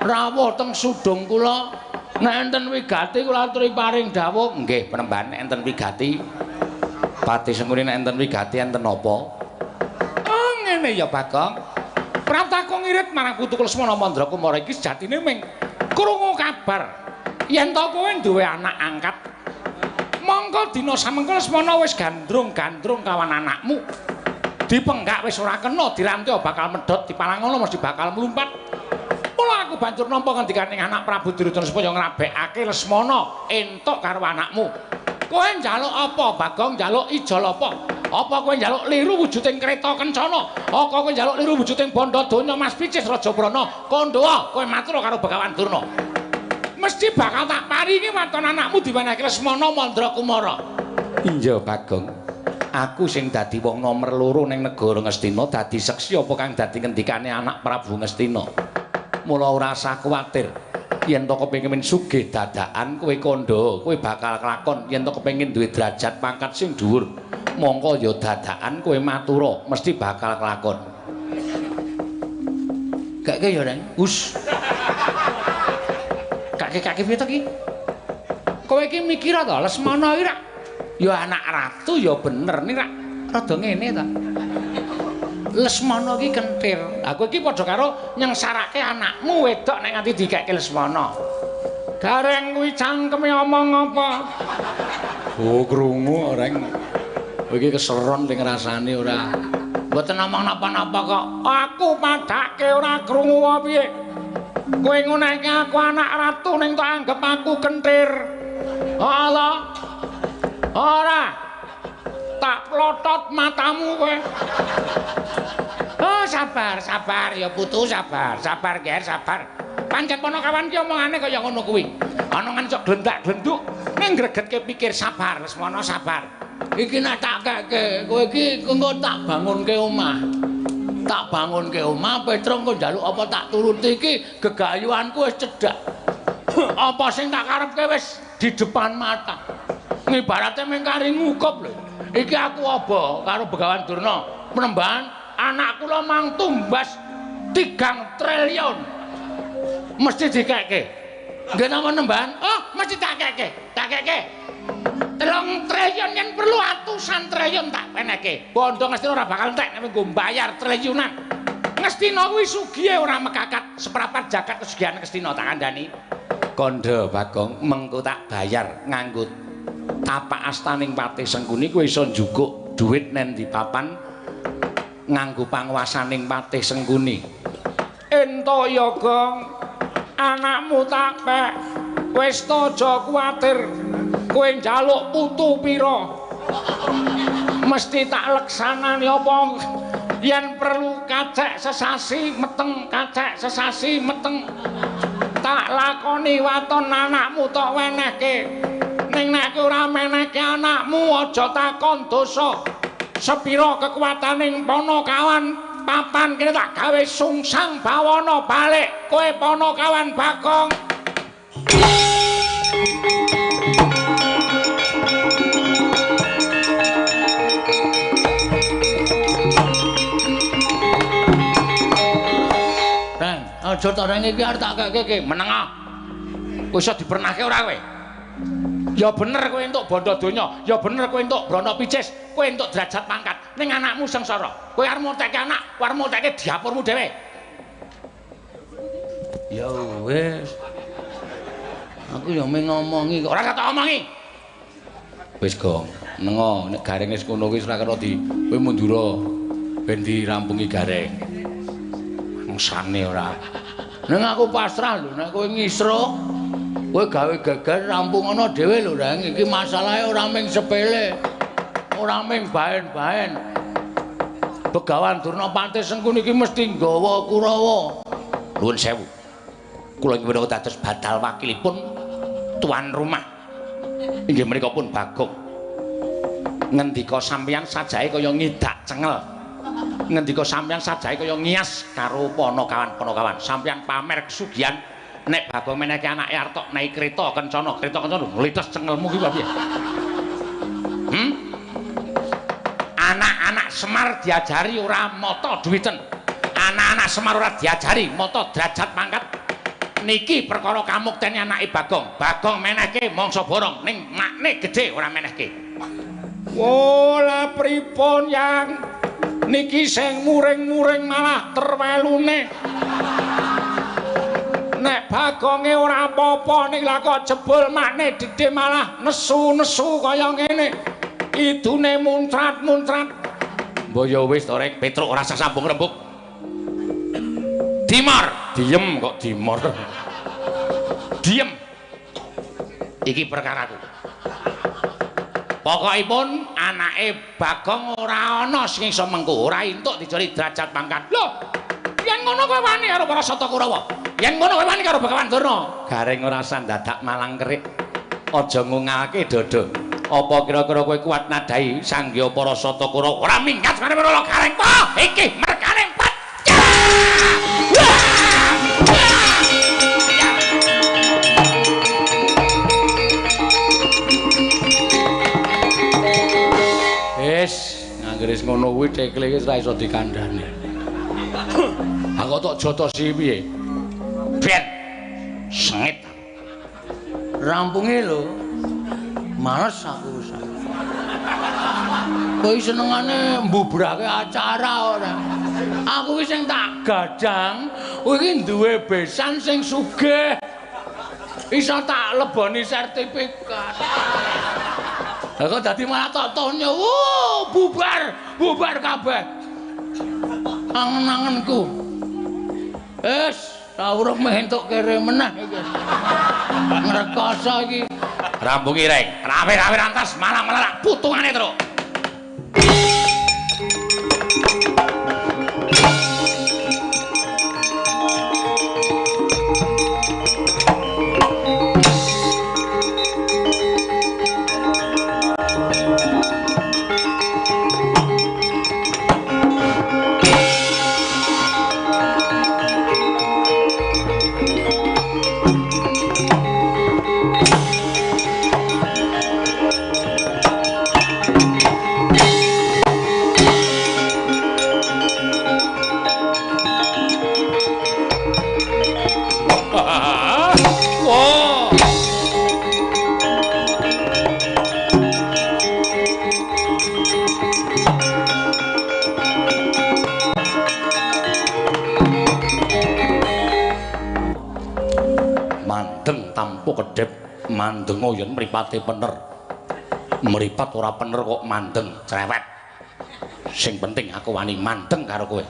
rawuh teng sudung kula? Nek enten wigati kula aturi paring dawuh. Nggih, penemban enten wigati. Patih Sengkuni nek enten wigati enten napa? Oh ngene ya Bagong. Praptaku ngirit marang putuku Lesmana Mandra Kumara iki sejatine ming krungu kabar yen to kowe duwe anak angkat. Mongko dina samengko Lesmana wis gandrung-gandrung kawan anakmu. Dipenggak wis ora kena, diranti bakal medhot, dipalangono mesti bakal mlumpat. Mula aku banjur nampa ngendikaning anak Prabu Duryudana supaya ngrabekake Lesmana entuk karo anakmu. Kowe njaluk apa, Bagong? Njaluk ijol apa? Apa kowe njaluk liru wujuding kereta kencana? Apa kowe njaluk liru wujuding bandha donya Mas Picis Raja Brana? Kandhawa kowe matur karo Begawan Durna. Mesti bakal tak paringi waton anakmu diwenehke Lesmana Mandra Kumara. Iya, Bagong. Aku sing dadi wong nomer loro ning negara Ngastina dadi seksi apa kang dadi ngendikane anak Prabu Ngastina. Mula ora usah kuwatir. Yen to kepengin sugih dadakan kowe kandha, kowe bakal kelakon. Yen to kepengin duwe derajat pangkat sing dhuwur, mongko ya dadakan kowe matura, mesti bakal kelakon. Gak ya, Reng. Us. Kake-kake piye to ki? Kowe iki mikir to Lesmana iki rak ya anak ratu ya bener nih rak rada ngene ta. Lesmana iki kentir. Aku iki padha karo nyengsarake anakmu wedok nek nganti dikeke Lesmana. Gareng kuwi cangkeme omong apa? Oh krungu Reng. Kowe iki keseron ning rasane ora. Mboten omong napa-napa kok. Aku padake ora krungu apa piye. Kowe ngunehke aku anak ratu ning tok anggep aku kentir. Allah. Ora. Tak plotot matamu kowe. Oh, sabar, sabar ya putu, sabar. Sabar, Ger, sabar. Pancen Panakawan ki omongane kaya ngono kuwi. Ana ngan sok glendak-glenduk ning gregetke pikir sabar, Lesmana sabar. Iki nek tak keke, kowe iki engko tak bangunke omah. Tak bangunke omah, Petruk engko njaluk apa tak turuti iki gegayuhanku wis cedhak. Apa sing tak karepke wis di depan mata. Ngibarate mung kari ngukup lho. Iki aku apa karo Begawan Durna penembahan anak kula mang tumbas 3 triliun. Mesti dikeke. Nggih napa nembahan? Oh, mesti tak keke. Tak keke. 3 triliun yen perlu atusan triliun tak peneke. Bondo Ngastina ora bakal entek nek nggo bayar triliunan. Ngastina kuwi sugihe ora mekakat seprapat jagat kesugihan Ngastina tak kandhani. Kandha Bagong, mengko tak bayar nganggo tapak astaning Patih Sengkuni kowe iso njukuk dhuwit nen di papan nganggo panguwasaning Patih Sengkuni. Ento ya, Gong. Anakmu tak pek. Wis to aja kuwatir. Kowe njaluk putu pira? Mesti tak leksanani apa yen perlu kacek sesasi meteng, kacek sesasi meteng. Tak lakoni waton anakmu tok wenehke. Ning nek ora menehke anakmu aja takon dosa. Sepira kekuataning Panakawan papan kene tak gawe sungsang bawana balik kowe Panakawan Bagong. Reng, aja to reng iki arep tak keke meneng ah. Kowe iso dipernahke ora kowe? Ya bener kowe entuk bondo donya, ya bener kowe entuk brana picis, kowe entuk derajat pangkat. Ning anakmu sengsara. Kowe arep moteke anak, kowe arep moteke dapurmu dhewe. Ya wis. Aku ya mung ngomongi kok. Ora tak omongi. Wis, Gong. Nengo nek gareng wis ngono kuwi ora kena di kowe mundura ben dirampungi gareng. Mangsane ora. Ning aku pasrah lho nek kowe ngisro kowe gawe geger rampung ana dhewe lho, Reng. Iki masalahe ora mung sepele. Ora mung baen-baen. Begawan Durna Patih Sengkuni iki mesti nggawa Kurawa. Nuwun sewu. Kula inggih menika dados badal wakilipun tuan rumah. Inggih menika pun Bagong. Ngendika sampeyan sajahe kaya ngidak cengel. Ngendika sampeyan sajahe kaya ngias karo panakawan-panakawan. Sampeyan pamer kesugihan nek Bagong menehke anake arep tok naik kereta kencana, kereta kencana nglites cengelmu ki piye? Anak-anak Semar diajari ora mata duwiten. Anak-anak Semar ora diajari mata derajat pangkat. Niki perkara kamuktene anake Bagong. Bagong menehke mangsa borong ning makne gedhe ora menehke. Wola pripun yang niki sing muring-muring malah terwelune. Nek Bagonge ora apa-apa ning lha kok jebul makne gedhe malah nesu-nesu kaya ngene. Idune muncrat-muncrat. Mbok ya wis to rek Petruk ora usah sambung rembug. Dimor, diem kok dimor. Diem. Iki perkaraku. Pokokipun anake Bagong ora ana sing iso mengku, ora entuk dijoli derajat pangkat. Lho, yen ngono kowe wani karo para Sata Kurawa. Yen ngono kowe wani karo Begawan Durna. Gareng ora usah dadak malang kerik. Aja ngungalake dodo. Apa kira-kira kowe kuat nadai sanggya para Sata Kurawa? Ora minggat marang Loro Gareng. Wah, iki merkane empat. Wis, anggere ngono kuwi tekle wis ora iso dikandhani. Aku tok jotosi piye? Ben. Sengit. Rampunge lho. Males aku wis. Kowe senengane mbubrake acara ora. Aku wis sing tak gadang, kowe iki duwe besan sing sugih. Iso tak leboni sertifikat. Lah kok dadi malah tok tonyo. Wuh, bubar, bubar kabeh. Angen-angenku. Wis, ta urung meh entuk kere meneh iki. Ngrekoso iki. Rampungi reng, rawe-rawe rantas malang melerak putungane truk. Kedhep mandenga yen mripate pener. Mripat ora pener kok mandeng cerewet. Sing penting aku wani mandeng karo kowe.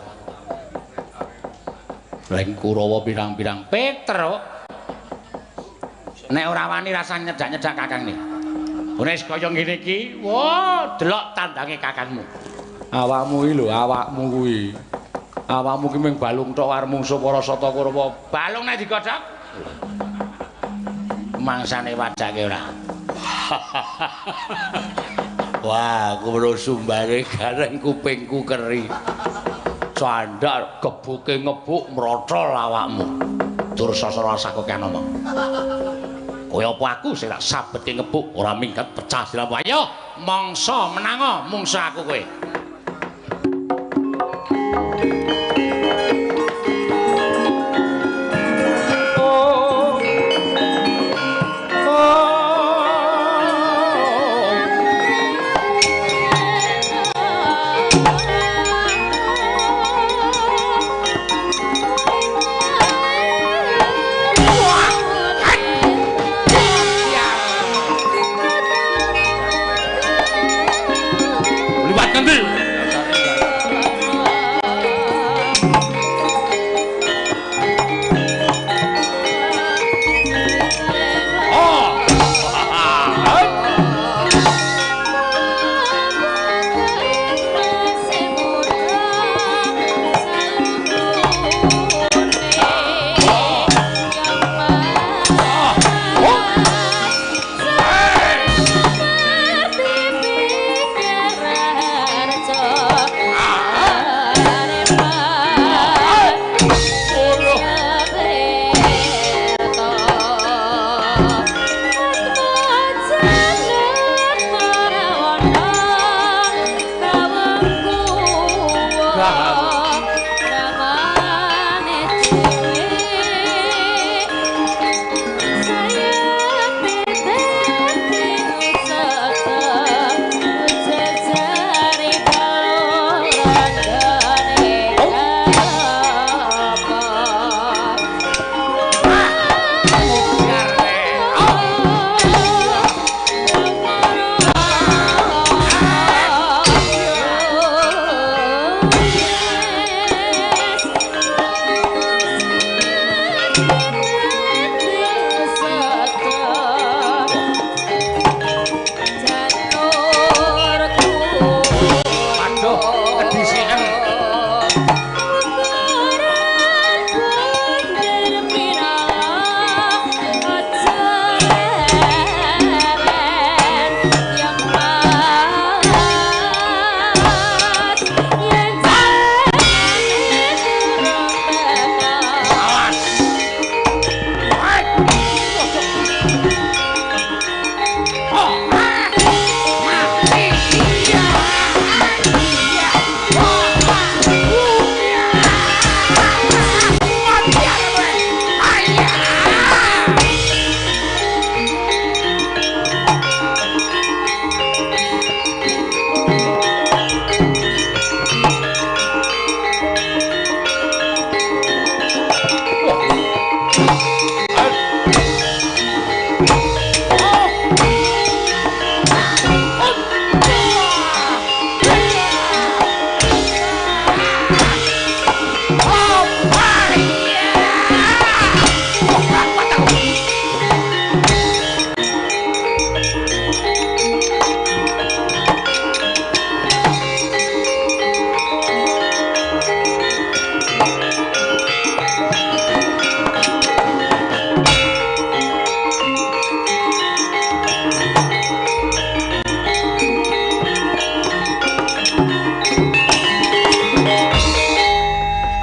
Leng Kurawa pirang-pirang Petruk. Nek ora wani rasah nyedak-nyedak kakang ni. Wis kaya ngene iki, wah, delok tandange kakangmu. Awakmu iki lho, awakmu kuwi. Awakmu ki mung balung tok arep mungsuh para Sata Kurawa. Balung nek digodhog. Mangsane wadake ora. Wah, aku weruh sumbare gareng kupingku keri. Candhak gebuke ngebuk mrotol awakmu. Dursasana rasah kokean omong. Kaya apa aku sing tak sabetke ngebuk ora minggat pecah siramu. Ayo mangsa menango mungsuh aku kowe. Liwat ngendi? Wegah aku. Ramane dhewe saya dadi seta jajare kalorandane apa. Waduh, kedisikan. Awas. Oh, ah. Mati. Iya. Iya. Oh, ah. Iya. Mati aku kowe. Ayah.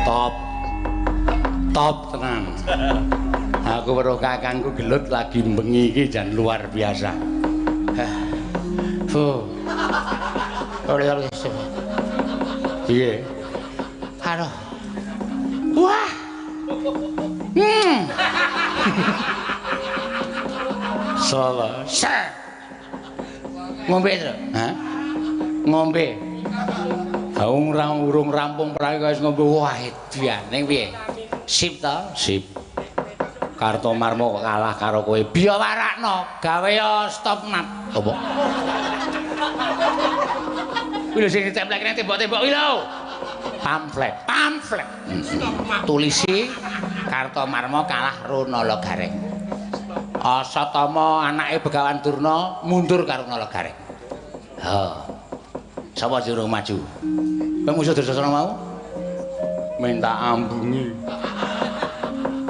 Top. Top tenan. Aku weruh kakangku gelut lagi bengi iki jan luar biasa. Fuh. Piye? Aduh. Wah. Selesai. Ngombe, Tru. Hah? Ngombe. Ha urung rampung prae kok wis ngombe. Wah, edan ning piye? Sip to? Sip. Kartomarmo kok kalah karo kowe. Biya warakno, gawe ya stop map. Apa? Kuwi lho sing ditemplek nang tembok-tembok kuwi lho. Pamflet. Pamflet. Tulisi Kartomarmo kalah Runala Gareng. Asatama anake Begawan Durna mundur karo Nala Gareng. Ha. Sapa sing urung maju? Kowe musuh Dursasana mau? Minta ambungi.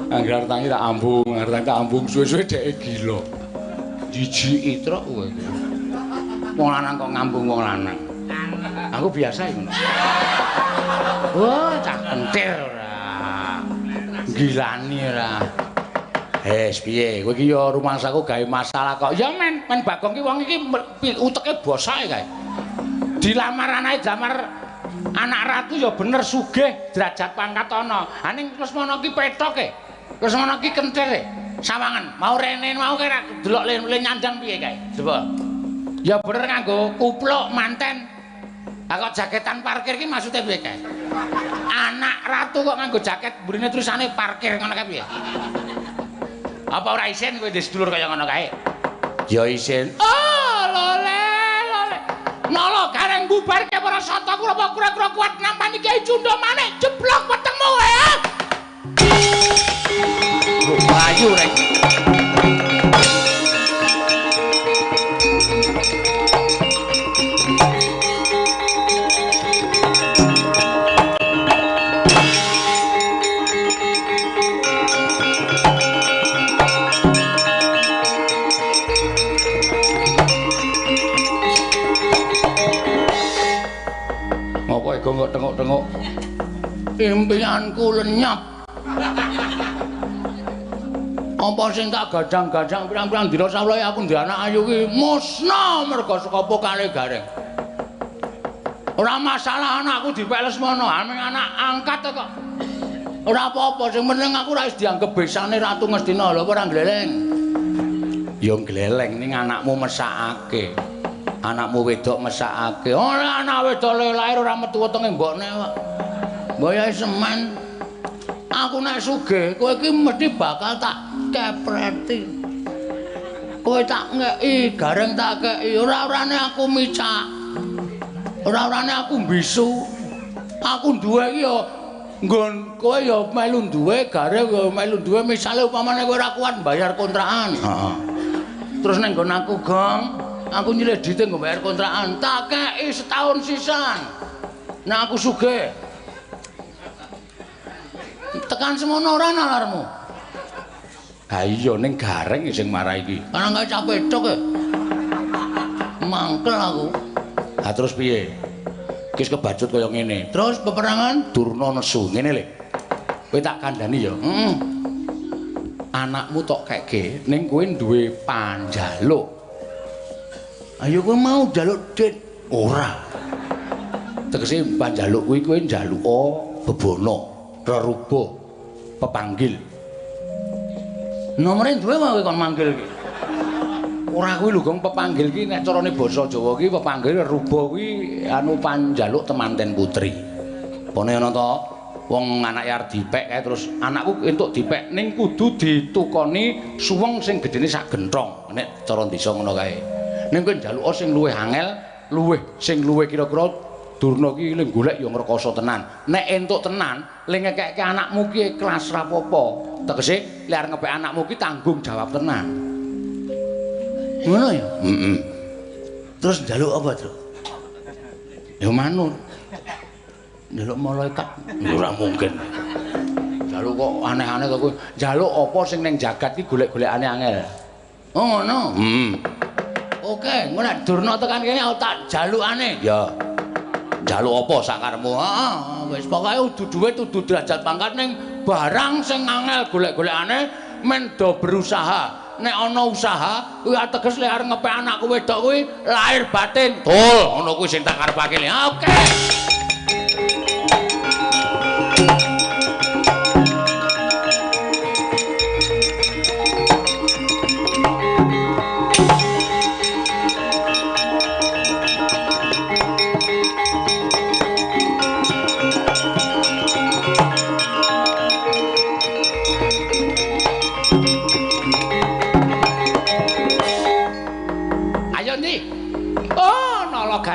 Angger tangi tak ambung, angger tangi tak ambung, suwe-suwe dheke gila. Jijiki truk kowe iki. Wong lanang kok ngambung wong lanang. Aku biasa iku. Wah, cah kentir ora. Gilani ora. Wes piye? Kowe iki ya rumangsaku gawe masalah kok. Ya men, men Bagong ki wong iki uteke bosake kae. Dilamar anake dilamar anak ratu ya bener sugih derajat pangkat ana. Ha ning Lesmana ki petoke. Lesmana ki kentir e. Sawangan, mau rene mau kira delok le nyandang piye kae. Coba. Ya bener nganggo kupluk manten. Lah kok jaketan parkir ki maksude piye kae? Anak ratu kok nganggo jaket mburine tulisane parkir ngono kae piye? Apa ora isin kowe ndek sedulur kaya ngono kae? Ya isin. Oh, lole, lole. Nala Gareng bubarke para sata kura kura kuat nampani Kyai Cundha Manik jeblok wetengmu ya. Mlayu rek. Ngopo ego kok tengok-tengok? Impianku lenyap. Apa sing tak gadang-gadang pirang-pirang dina sawulahe aku ndek anak ayu ki musna merga sekopo kalih Gareng. Ora masalah anakku dipek Lesmana, ameng anak angkat kok. Ora apa-apa, sing penting aku ora wis dianggep besane Ratu Ngastina. Lho apa ora gleleng? Ya gleleng ning anakmu mesakake. Anakmu wedok mesakake. Ora anak wedok lahir ora metu wetenge mbokne kok. Mboyae semen. Aku nek sugih, kowe iki mesti bakal tak kepreti. Kowe tak ngeki, gareng tak keki. Ora-orane aku micak. Ora-orane aku mbisu. Aku duwe iki ya nggon kowe ya melu duwe, gareng ya melu duwe. Misale upamane kowe ora kuat mbayar kontrakan. Heeh. Terus ning nggon aku, Gong, aku nyilih dhite nggo bayar kontrakan. Tak keki setahun sisan. Nek aku sugih. Tekan semono ora nalarmu. Ha iya ning gareng sing marai iki. Ana gawe capethok e. Mangkel aku. Ha terus piye? Wis kebacut kaya ngene. Terus peperangan Durna nesu ngene lho. Kowe tak kandhani ya. Heeh. Anakmu tok keke ning kowe duwe panjaluk. Ayo kowe mau njaluk dit? Ora. Tegese panjaluk kuwi kowe njaluka bebana, reruba, pepanggil. Nomore duwe wae kon manggil iki. Ora kuwi lho Gong, pepanggil iki nek carane basa Jawa iki pepanggil reruba kuwi anu panjaluk temanten putri. Pone ana to wong anake arep dipek kae terus anakku entuk dipek ning kudu ditukoni suweng sing gedene sak genthong nek cara desa ngono kae. Ning kowe njaluka sing luwih angel, luwih sing luwih kira-kira Durna ki le golek ya ngrekoso tenan. Nek entuk tenan, le ngekekke anakmu ki ikhlas ra apa-apa. Tegese le arep ngepek anakmu ki tanggung jawab tenan. Ngono ya? Heeh. Terus njaluk apa, Truk? Ya manut. Njaluk malaikat. Ora mungkin. Njaluk kok aneh-aneh to kowe. Njaluk apa sing ning jagat ki golek-golekane angel. Oh ngono. Heeh. Oke, engko nek Durna tekan kene aku tak jalukane. Ya. Njaluk apa sakarepmu? Heeh, wis pokoke udu dhuwit, udu derajat pangkat ning barang sing angel golek-golekane men do berusaha. Nek ana usaha kuwi ateges lek arep ngepek anakku wedok kuwi lahir batin. Betul, ngono kuwi sing tak karepake. Oke.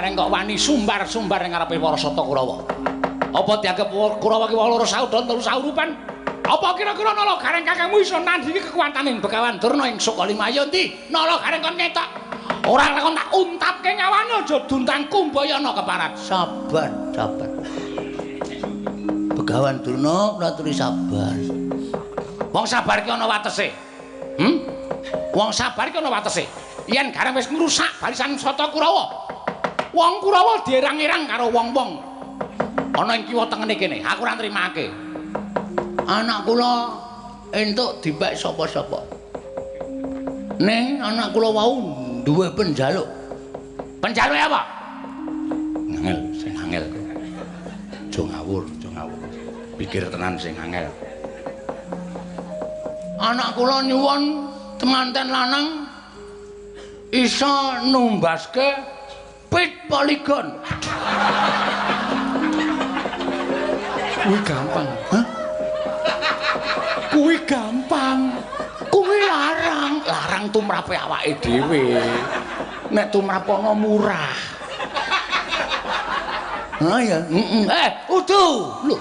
Kok wani sumbar-sumbar ing ngarepe para sata Kurawa. Apa dianggep Kurawa ki wong loro saudon telu saurupan? Apa kira-kira Nala Gareng kakangmu iso nandhingi kekuwatane Begawan Durna ing Sukalima? Ayo ndi? Nala Gareng kon ngetok. Ora kon tak untapke nyawane aja duntang kumbayana keparat. Sabar, sabar. Begawan Durna kula aturi sabar. Wong sabar ki ana watese. Wong sabar ki ana watese. Yen Gareng wis ngrusak barisan sata Kurawa, wong Kurawa dierang-erang karo wong-wong ana ing kiwa tengene kene. Aku ora nrimake. Anak kula entuk dipek sapa-sapa. Ning anak kula wau duwe penjaluk. Penjaluke apa? Angel, sing angel. Aja ngawur, aja ngawur. Pikir tenan sing angel. Anak kula nyuwun temanten lanang iso numbaske pit poligon. Kuwi gampang. Hah? Kuwi gampang. Kuwi larang, larang tumrape awake dhewe. Nek tumrap ana murah. Ha ya, heeh. Eh, udu. Lho.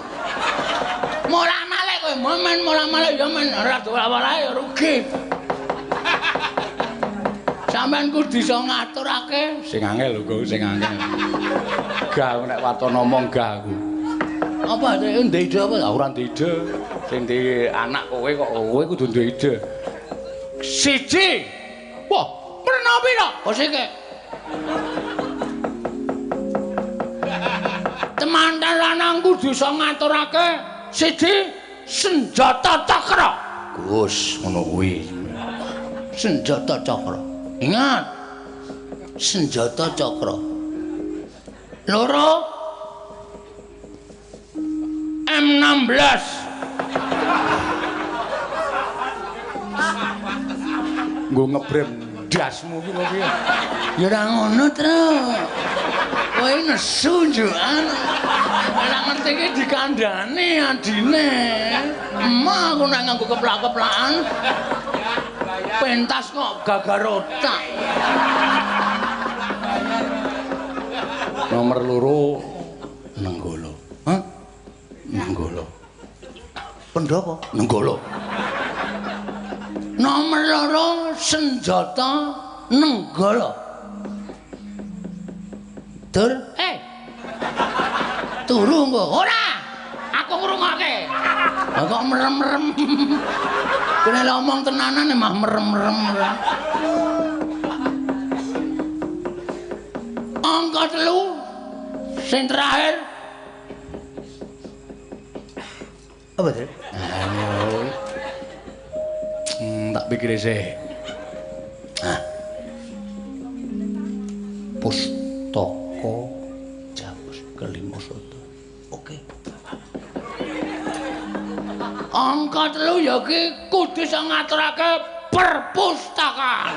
Molah-malih kowe, momen molah-malih ya men ora ora rugi. Sampeyan kudu iso ngaturake sing angel lho, Gong, sing angel. Gah nek waton ngomong gah aku. Apa ndek ide apa? Ora ndek ide. Sing di anak kowe kok kowe kudu ndek ide. Siji. Wah, pernah pira? Oh sik. Temanten lanang kudu iso ngaturake siji senjata cakra. Gus, ngono kuwi. Senjata cakra. Ingat, senjata cakra. Loro M16. Nggo ngebrem dasmu ki lho piye? Ya ora ngono, Tru. Kowe nesu njukan. Ora ngerti iki dikandhane adine. Emah aku nek nganggo keplak-keplakan. Pentas kok gagar otak. Nomor loro Nenggala. Hah? Nenggala. Pendhapa? Nenggala. Nomor loro senjata Nenggala. Dur, turu engko. Ora. Aku ngrungokke. Lah kok merem-merem. Kene ngomong tenanan mah merem-merem. Angka 3 sing terakhir. Apa, Tru? Tak pikir sih. Nah. Pustaka Jamus kelima soto. Oke. Angka 3 ya ki kudu iso ngaturake perpustakaan.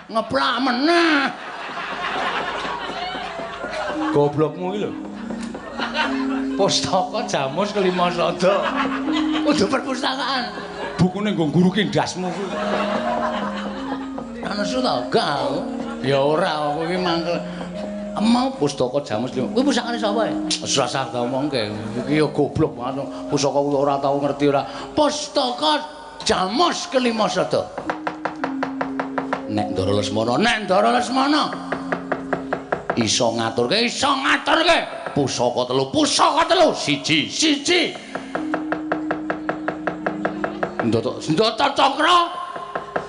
Ngeplak meneh. Goblokmu iki lho. Pustaka Jamus kelima sada. Kudu perpustakaan. Bukune nggo nguruki ndasmu kuwi. Ana nesu ta? Gak. Ya ora, aku iki mangkel. Emang Pustaka Jamus kelima. Kuwi pusakane sapa ya? Rasah ta omongke. Iki ya goblok banget. Pusaka kuwi ora tau ngerti ora. Pustaka Jamus kelima sada. Nek Ndara Lesmana, Nek Ndara Lesmana iso ngaturke, iso ngaturke pusaka telu, pusaka telu siji, siji. Ndata Ndata Cakra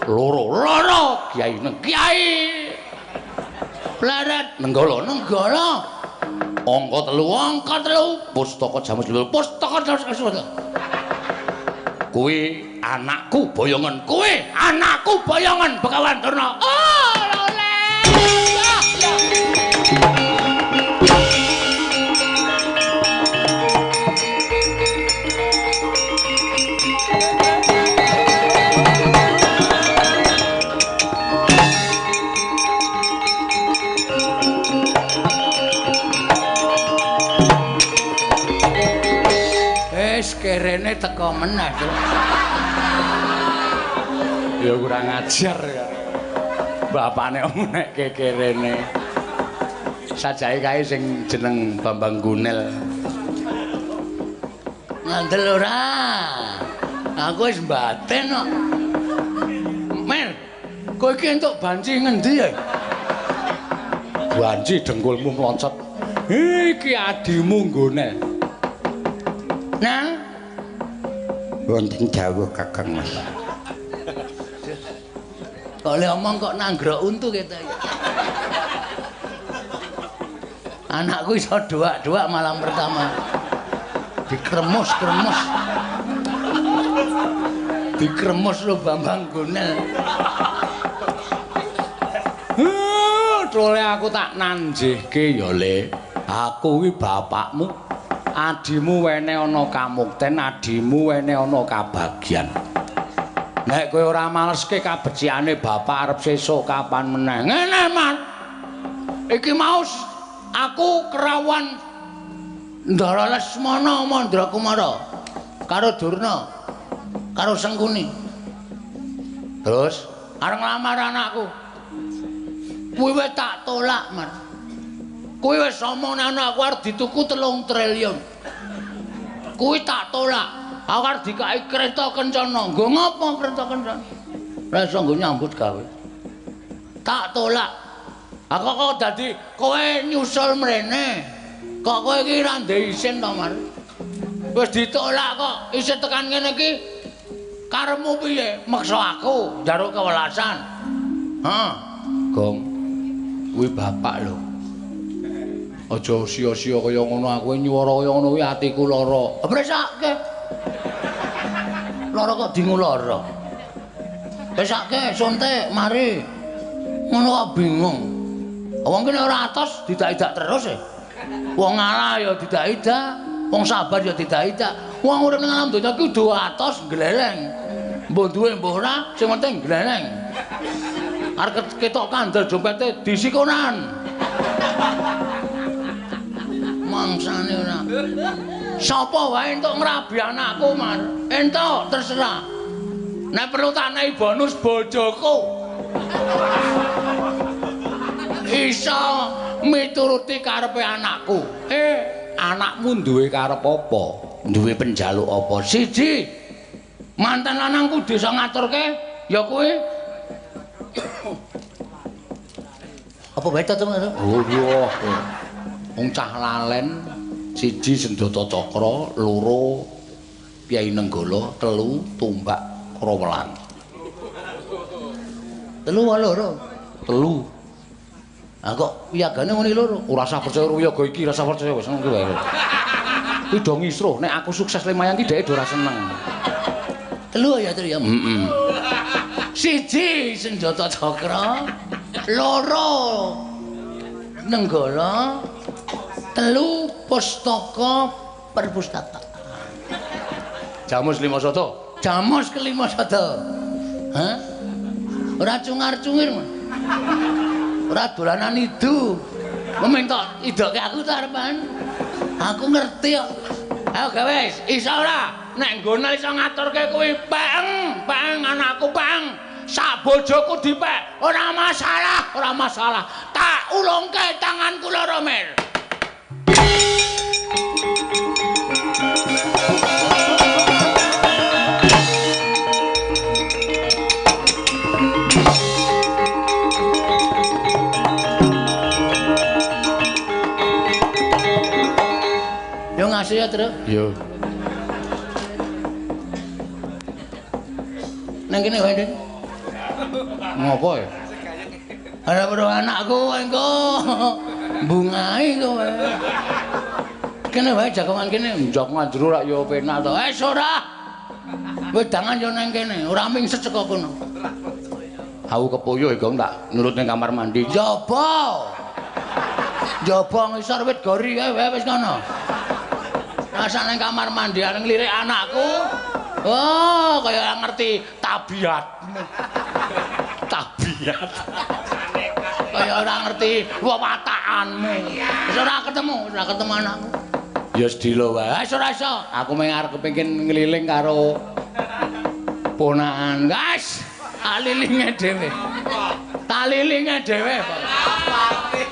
loro, loro Kyai Kyai Pleret Nenggala, Nenggala. Angka telu, Angka telu pustaka Jamus telu, pustaka Jamus telu. Kuwi anakku boyongan, Kuwi anakku boyongan Begawan Durna. Oh, ora oleh. Ya, ya. Wis kerene teko meneh, Tru. Ya kurang ajar ya. Bapane menekke kerene. Sajake kae sing jeneng Bambang Gunel. Ngandel ora? Aku wis mbaten kok. Mer, kowe iki entuk banci ngendi ya? Banci dengkulmu mloncot. Iki adimu nggone. Nang Wonten dawuh Kakang Mas. Kok le omong kok nanggrok untu kete. Anakku iso doak-doak malam pertama. Dikremus-kremus. Dikremus lho Bambang Gunel. Tole aku tak nanjihke ya, Le. Aku kuwi bapakmu. Adimu wene ana kamukten, adimu wene ana kabagyan. Nek kowe ora maleske kabecikane bapak arep sesuk kapan meneh. Ngene, Man. Iki mau aku kerawan Ndara Lesmana Mandra Kumara karo Durna karo Sengkuni. Terus arep nglamar anakku. Kuwi wis tak tolak, Man. Kuwi wis omong anakku arep dituku 3 triliun. Kuwi tak tolak. Aku arep dikai kereta kencana. Nggo ngopo kereta kencana? Ora iso nggo nyambut gawe. Tak tolak. Aku kok dadi kowe nyusul mrene. Kok kowe iki ora ndek isin to, Mar? Wis ditolak kok isih tekan ngene iki karepmu piye? Meksa aku njaluk kewelasan. Hah, Gong. Kuwi bapak lho. Aja sia-sia kaya ngono, aku nyuwara kaya ngono kuwi atiku lara. Presake. Lara kok dingu lara. Pesake suntik mari. Ngono kok bingung. Wong kene ora atos didak-idak terus e. Wong ngalah ya didak-idak, wong sabar ya didak-idak. Wong urip ning alam donya ki kudu atos gleleng. Mbuh duwe mbuh ora, sing penting gleleng. Arep ketok kandel dompete disikonan. Mangsane ora. Sapa wae entuk ngrabi anakku, Mar? Entuk, terserah. Nek perlu tak nehi bonus bojoku. Iso mituruti karepe anakku. Anakmu duwe karep apa? Duwe penjaluk apa? Siji, mantan lanangku iso ngaturke ya kuwi. Apa wae to, Mas? Oh iya. Wong cah lalen siji Senjata Cakra, loro Kyai Nenggala, telu Tumbak Krawelan. Telu wae loro? Telu. Ah kok wiyagane ngene loro? Ora usah percaya karo wiyaga iki, ora usah percaya wis ngono wae. Kuwi do ngisruh, nek aku sukses lumayan ki dheke do ora seneng. Telu ya telu ya. Heeh. Siji Senjata Cakra, loro Nenggala, telu Pustaka Perpustakaan. Jamus lima sada. Jamus kelima sada. Hah? Ora cungar-cungir, Mas. Ora dolanan idu. Meminta idoke aku ta arepan. Aku ngerti kok. Ayo gawe wis, iso ora? Nek nggone iso ngaturke kuwi peng, peng anakku peng. Sak bojoku dipek, ora masalah, ora masalah. Tak ulungke tanganku loro, Mir. Yo ngasih ya, Tru. Yo. Nang kene wae, Din. Ngopo ya? Ora perlu anakku engko bungae kowe. Kene wae jagongan kene, jagongan jero rak ya penak to. Wis ora. Wedangan yo nang kene, ora mingset saka kono. Aku kepoyo iki tak nurut ning kamar mandi. Njaba. Njaba ngisor wit gori kae wae wis kono. Rasa nang kamar mandi areng lirik anakku. Oh, kaya ora ngerti tabiatmu. Tabiat. Kaya ora ngerti wewatakanmu. Wis ora ketemu, ora ketemu anakku. Ya sedilo wae. Wis ora iso. Aku mung arep kepengin ngeliling karo ponakan. Guys, talilinge dhewe. Talilinge dhewe.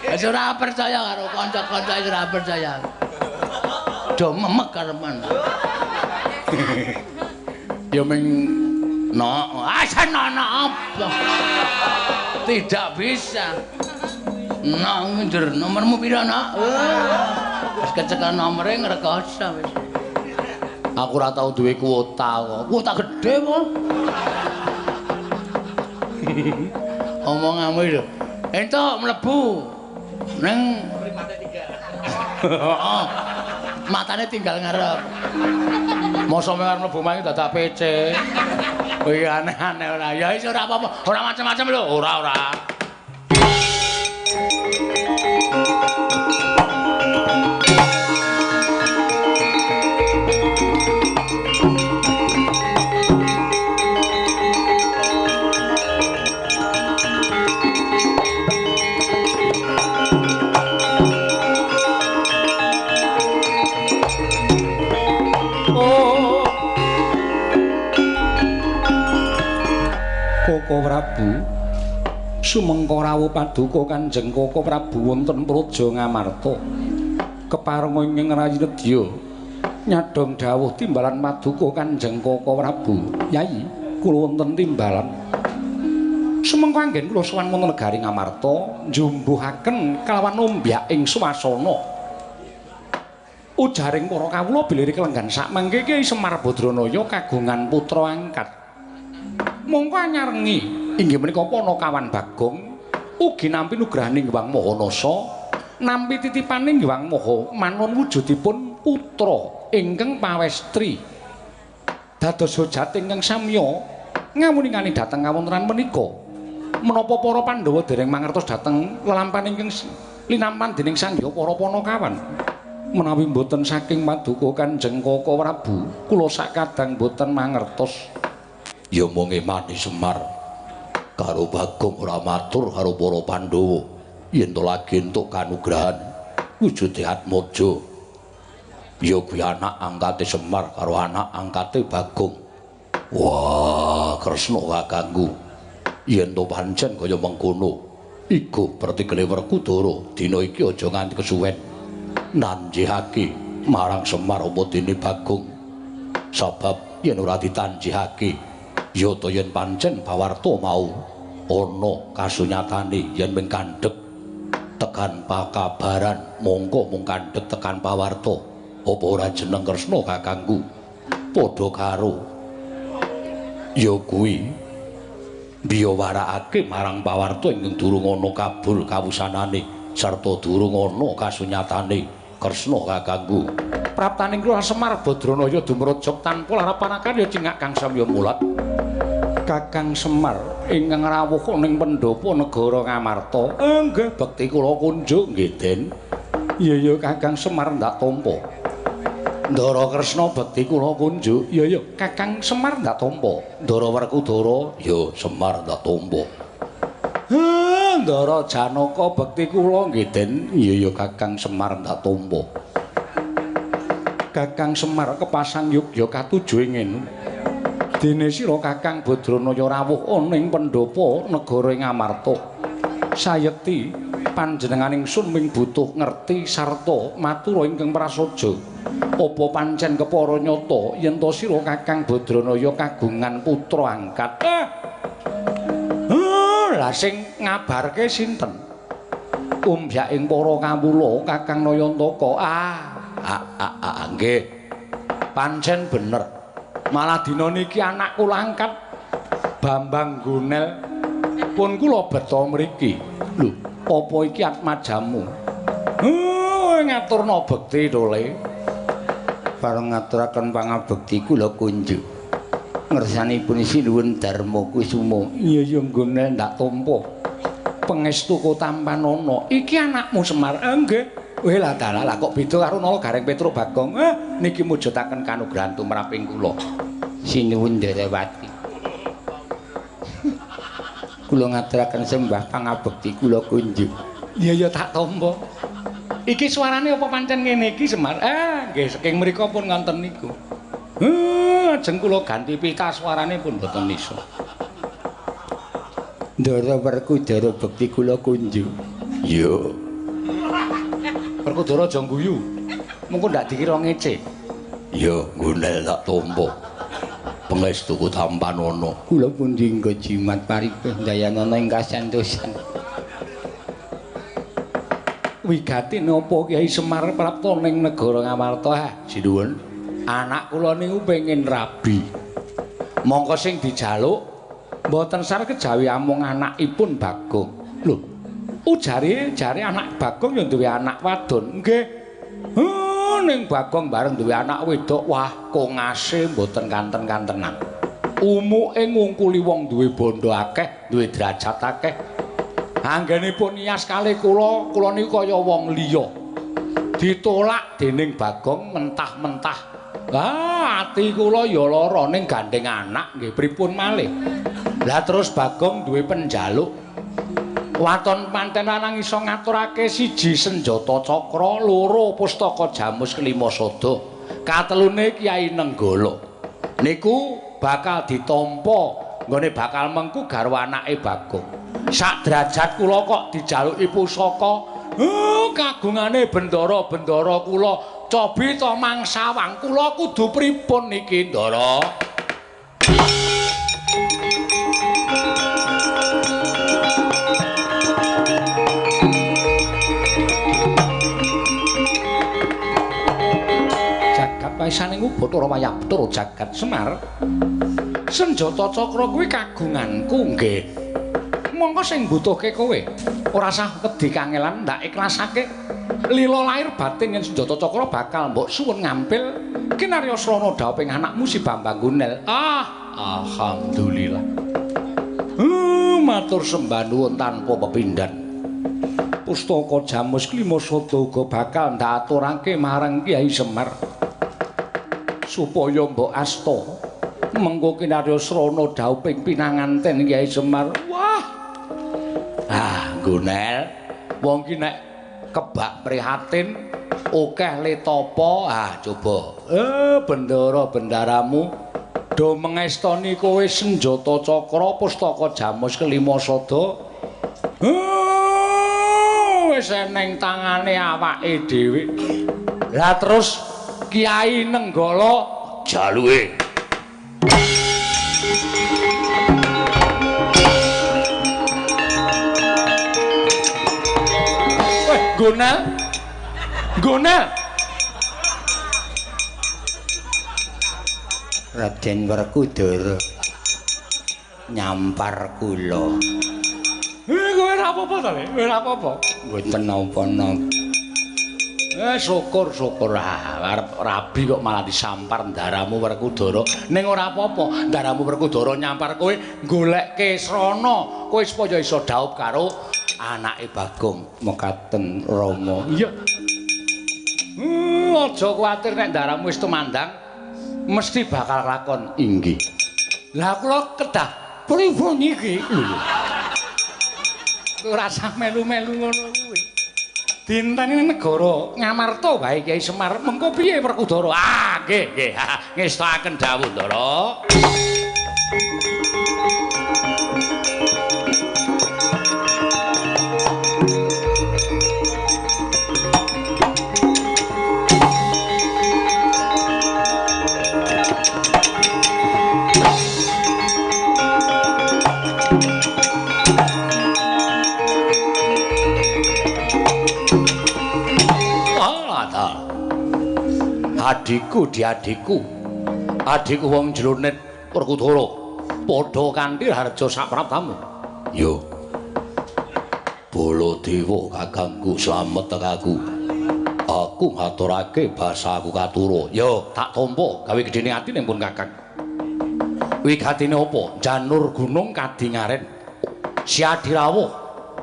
Wis ora percaya karo kanca-kanca, wis ora percaya. Do memek karepan. Ya ming no, asana apa? Tidak bisa. Nak njer nomormu pira, Nak? Wis kecekel nomore ngrekoso wis. Aku ora tau duwe kuota kok. Kuota gedhe po. Omonganmu lho. Entuk mlebu ning mripate tinggal. Heeh. Matane tinggal ngarep. Mosok arep mlebu mangi dadak PC. Oh iya aneh-aneh ora. Ya wis ora apa-apa. Ora macam-macam lho. Ora ora. Koko Prabu sumengko rawuh paduka Kanjeng Koko Prabu wonten Praja Ngamarta keparenga ing Rayi Nedya nyadhong dawuh timbalan paduka Kanjeng Koko Prabu. Yai kula wonten timbalan sumengko anggen kula sowan wonten negari Ngamarta njumbuhaken kalawan ombyak ing swasana ujaring para kawula bilih kelenggan sakmangke Kyai Semar Badranaya kagungan putra angkat. Mongko anyarengi inggih menika Panakawan Bagong ugi nampi nugrahaning Hyang Maha Nasa nampi titipaning Hyang Maha Manun wujudipun putra ingkang pawestri dados hojat ingkang samya ngawuningani dhateng kawontenan menika. Menapa para Pandhawa dereng mangertos dhateng lelampahan ingkang linampan dening Sang Hyang para Panakawan? Menawi mboten saking paduka Kanjeng Kaka Prabu, kula sakadang mboten mangertos. Ya mung emane Semar karo Bagong ora matur karo para Pandhawa yen to lagi entuk kanugrahan wujude Atmaja. Ya kuwi anak angkate Semar karo anak angkate Bagong. Wah, Kresna kakangku, yen to pancen kaya mengkono, iku pertikele Werkudara dina iki aja nganti kesuwen nanjihake marang Semar apa dene Bagong. Sabab yen ora ditanjihake, ya to yen pancen pawarta mau ana kasunyatane yen mung kandhek tekan pakabaran, mongko mung kandhek tekan pawarta, apa ora jeneng Kresna kakangku padha karo ya kuwi biyawarakake marang pawarta ingkang durung ana kabul kawusanane sarta durung ana kasunyatane Kresna kakangku. Praptaning kula Semar Badranaya dumrejog tanpa larapanakan ya cingak kang samya mulat. Kakang Semar ingkang rawuh ning pendhapa negara Ngamarta. Nggih bekti kula kunjuk nggih Den. Iya ya Kakang Semar ndak tampa. Ndara Kresna bekti kula kunjuk. Iya ya Kakang Semar ndak tampa. Ndara Werkudara ya Semar ndak tampa. Ndara Janaka bekti kula nggih Den. Iya ya Kakang Semar ndak tampa. Kakang Semar kepasang yogya katuju ing ngene. Dene sira Kakang Badranaya rawuh ana ing pendhapa negara Ngamarta. Sayekti panjenengan ingsun ming butuh ngerti sarta matura ingkang prasaja. Apa pancen kepara nyata yen to sira Kakang Badranaya kagungan putra angkat? Lah sing ngabarke sinten? Umbyaking para kawula Kakang Nayantaka. Nggih. Pancen bener. Malah dina niki anak kula angkat Bambang Gonel pun kula beta mriki. Lho, apa iki atmajamu? Ngaturna bekti to, Le. Bareng ngaturaken pangabekti kula kunjuk. Ngersanipun sinuwun Darma Kusuma. Iya ya Gonel ndak tampa. Pangestu tampanana. Iki anakmu Semar. Nggih. Weh lah dalah lah kok beda karo Nala Gareng Petruk Bagong. Niki mujudaken kanugrahan tumraping kula. Sinuwun Derewati. Kula ngaturaken sembah pangabekti kula kunjuk. Iya ya tak tampa. Iki suarane apa pancen ngene iki Semar? Nggih saking mriku pun ngonten niku. Ajeng kula ganti pita suarane pun mboten iso. Ndara Werkudara bekti kula kunjuk. Iya. Werkudara aja guyu. Mengko ndak dikira ngece. Ya, Gonel tak tampa. Pangestuku tampanana. Kula pundi nggo jimat paripih dayanana ing kasantosan. Wigati napa Kyai Semar prapta ning negara Ngamarta? Sinuwun. Anak kula niku pengin rabi. Mongko sing dijaluk mboten sar kejawi amung anakipun Bagong. Lho, ujare jare anak Bagong ya duwe anak wadon. Nggih. Ning Bagong bareng duwe anak wedok, wah kongase mboten kanten-kantenan. Umuke ngungkuli wong duwe bondo akeh, duwe derajat akeh. Anggenipun nias kalih kula, kula niku kaya wong liya. Ditolak dening Bagong mentah-mentah. Ah, ati kula ya lara ning gandeng anak nggih pripun malih. Lah terus Bagong duwe penjaluk. Waton manten lanang iso ngaturake siji senjata cakra, loro pustaka jamus kelima sada, katelune Kyai Nenggala. Niku bakal ditampa nggone bakal mengku garwa anake Bagong. Sak derajat kula kok dijaluki pusaka, kagungane bendara-bendara kula cobi to mangsawang kula kudu pripun niki Ndara? Jagat paisaning Bathara Wayabetara jagat Semar. Senjata cakra kuwi kagunganku nggih. Mongko sing mbutuhke kowe ora sah wedi kangelan ndak ikhlasake. Lila lahir batin yen senjata cakra bakal mbok suwun ngampil kinarya srana dhawuhing anakmu si Bambang Gonel. Ah, alhamdulillah. Matur sembah nuwun tanpa pepindhan. Pustaka Jamus Klima Sada uga bakal ndaturake marang Kyai Semar. Supaya mbok asta mengko kinarya srana dhauping pinanganten Kyai Semar. Wah. Ah, Gonel, wong ki nek kebak prihatin akeh le tapa. Ah, coba. Bendara bendaramu do mengestoni kowe senjata cakra pustaka Jamus Kelima Sada. Wis eneng tangane awake dhewe. Lah terus Kyai Nenggala jaluke. Weh, Gonel. Gonel. Raden Werkudara nyampar kula. Kowe ora apa-apa ta, Le? Kowe ora apa-apa. Mboten napa-napa. Syukur-syukur arep rabi kok malah disampar ndaramu Werkudara. Ning ora apa-apa, ndaramu Werkudara nyampar kowe golekke srana, kowe supaya iso dhaup karo anake Bagong. Mekaten Rama. Iya. Aja kuwatir nek ndaramu wis tumandang mesti bakal lakon. Inggih. Lah kula kedah pripun iki? Lho. Kowe ora usah melu-melu ngono kuwi. Dinteni negara Ngamarta wae Kyai Semar, mengko piye Werkudara? Ah, nggih, nggih. Ngestakaken dawuh, Ndara. Adikku diadikku, adikku wong jronet Werkudara padha kanthi harja sapraptamu. Yo Baladewa kakangku slamet aku. Aku ngaturake basaku katura. Yo tak tampa gawe gedene atine pun kakang. Wigatine apa? Janur gunung kadingaren Siadi rawuh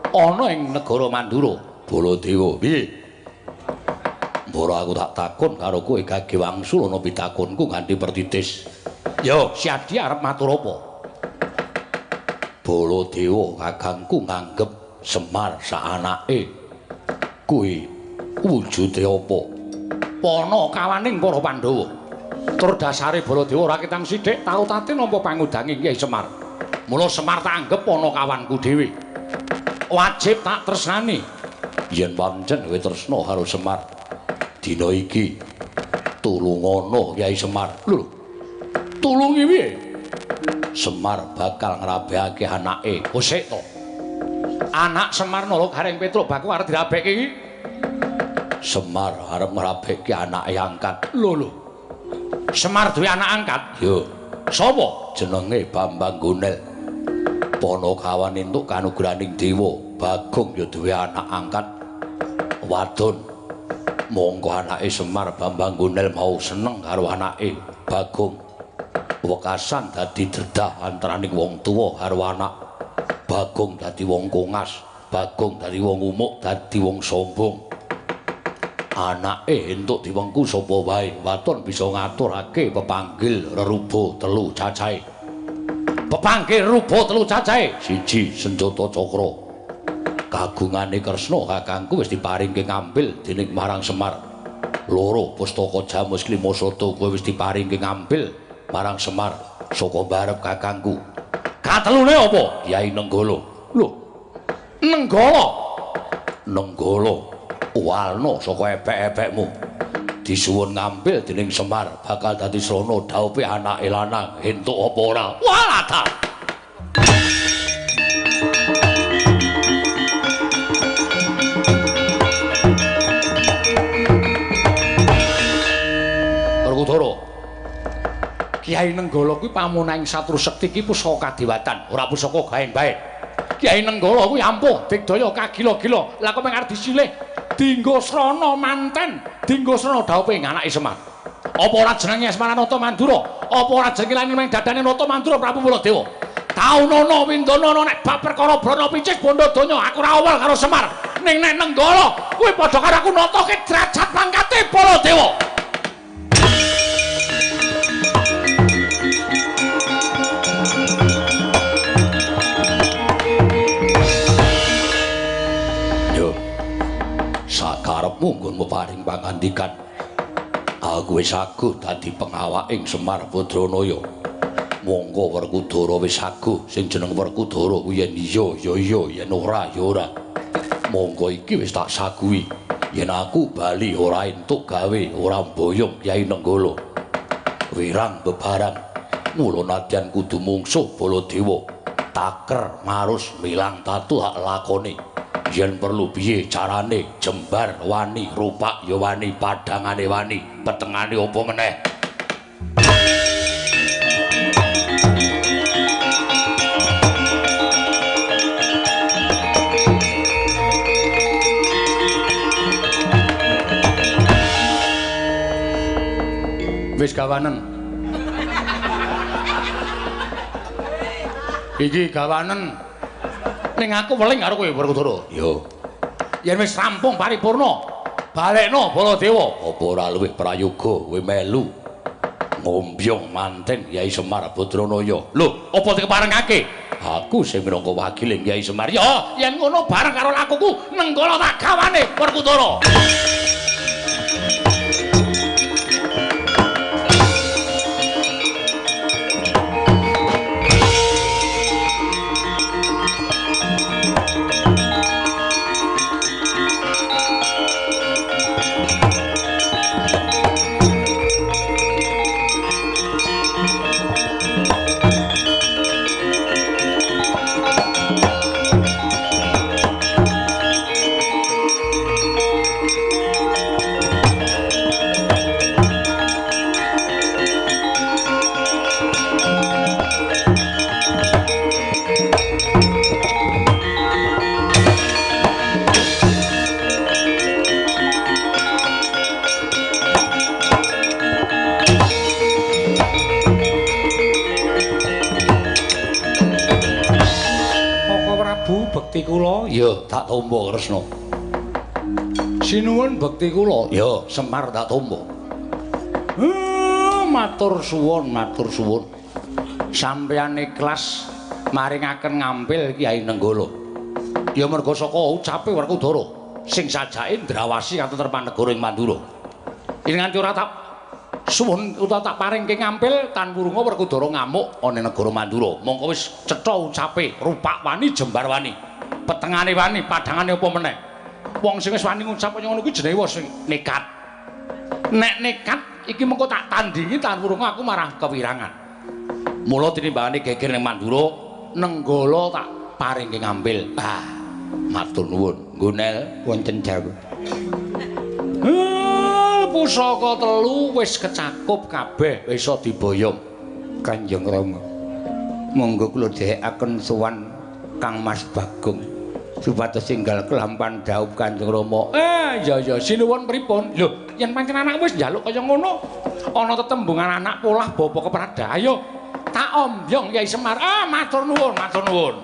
ana ing negara Mandura. Baladewa piye? Mboro aku tak takon karo kowe gage wangsul ana pitakonku nganti pertitis. Yo, Siadi arep matur apa? Baladewa kakangku nganggep Semar saanake kuwi wujude apa? Pana kawaning para Pandhawa. Tur dasare Baladewa ora ketang sithik tau tate nampa pangudange Kyai Semar. Mula Semar tak anggep pana kawanku dhewe. Wajib tak tresnani. Yen pancen kowe tresna karo Semar, dina iki tulungono Kyai Semar. Lho, tulungi piye? Semar bakal ngrabekake anake. Oh sik to. Anak Semar Nala Gareng Petruk Baku arep dirabekke iki. Semar arep ngrabeke anake angkat. Lho lho. Semar duwe anak angkat? Yo. Sapa? Jenenge Bambang Gonel. Panakawan entuk kanugrahaning dewa. Bagong ya duwe anak angkat wadon. Monggo anake Semar Bambang Gonel mau seneng karo anake Bagong. Wekasan dadi dredah antaraning wong tuwa karo anak. Bagong dadi wong kongas, Bagong dadi wong umuk, dadi wong sombong. Anake entuk diwengku sapa wae, waton bisa ngaturake pepanggil reruba telu cacahe. Pepanggil reruba telu cacahe. Siji senjata cakra. Kagungane Kresna kakangku wis diparingke ngambil dening marang Semar. Loro pustaka Jamus Klima Sada kowe wis diparingke ngambil marang Semar saka mbarep kakangku. Katelune apa? Kyai Nenggala. Lho. Nenggala. Nenggala. Walna saka epek-epekmu. Disuwun ngambil dening Semar bakal dadi srana dhaupe anake lanang entuk apa ora? Walah ta. Werkudara. Kyai Nenggala kuwi pamunaing satru sekti iki pusaka kadewatan, ora pusaka gaeng bae. Kyai Nenggala kuwi ampuh digdaya kagila-gila. Lah kok mung arep disilih dinggo srana manten, dinggo srana dhaupe anake Semar. Apa ora jenenge Asmaranata Mandura? Apa ora jenenge lan ning dadane Nata Mandura Prabu Baladewa? Taunono Windonono nek bab perkara brana picis bondo donya aku ora awal karo Semar. Ning nek Nenggala kuwi padha karo aku natake derajat pangkate Baladewa. Yo. Sakarepmu nggonmu paring pangandikan. Aku wis aguh dadi pengawaking Semar Badranaya. Monggo Werkudara wis aguh, sing jeneng Werkudara kuwi yen iya ya iya, yen ora ya ora. Monggo iki wis tak saguhi. Yen aku bali ora entuk gawe, ora mboyong Kyai Nenggala. Wirang bebarang, mula nadyan kudu mungsuh Baladewa. Taker marus milang tatu hak lakone. Yen perlu piye carane jembar wani, rupak ya wani, padhangane wani, petengane apa meneh. Wis gawanen. Iki gawanen. Ning aku weling karo kowe Werkudara. Yo. Yen wis rampung paripurna, balekno Baladewa. Apa ora luwih prayoga kowe melu ngombyong manten Kyai Semar Badranaya. Lho, apa dikeparengake? Aku sing minangka wakiling Kyai Semar. Ya, yen ngono bareng karo lakuku Nenggala tak gawane Werkudara. Bekti kula ya tak tampa Kresna. Sinuwun bekti kula ya Semar tak tampa. Matur suwun, matur suwun. Sampeyan ikhlas maringaken ngampil Kyai Nenggala. Ya merga saka ucape Werkudara sing sajake ndrawasi katentreman negara ing Mandura. Yen nganti ora tak suwun utawa tak paringke ngampil tan wurunga Werkudara ngamuk ana negara Mandura. Mongko wis cetha ucape rupak wani jembar wani. Petengane wani, padhangane apa meneh. Wong sing wis wani ngucap kaya ngono kuwi jenenge wong sing nekat. Nek nekat iki mengko tak tandingi tan wurunga aku marah kewirangan. Mula tinimbangane geger ning Mandura, Nenggala tak paringke ngampil. Ah, matur nuwun. Nggonel wonten dawuh. Pusaka telu wis kecakup kabeh iso diboyong. Kanjeng Rama, monggo kula dhewekaken sowan Kang Mas Bagong supados enggal kelampan dhawuh Kanjeng Rama. Ya ya, sinuwun pripun? Lho, yen pancen anak wis njaluk kaya ngono, ana tetembungan anak polah bapa keprada. Ayo tak ombyong Kyai Semar. Ah, matur nuwun, matur nuwun.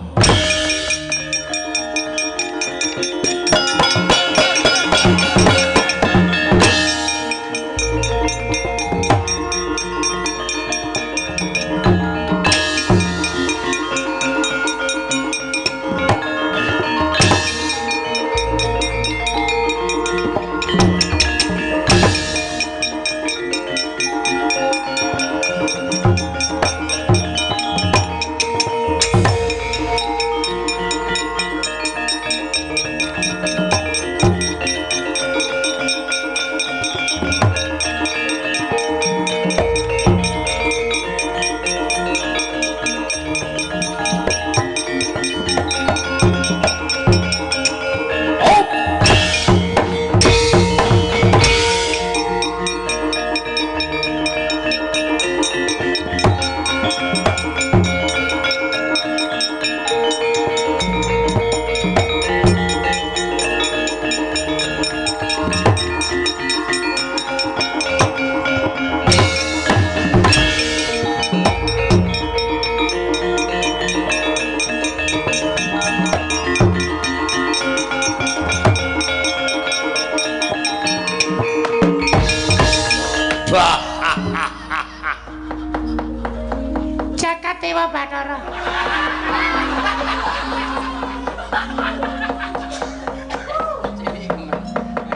Jagat Dewa Bathara.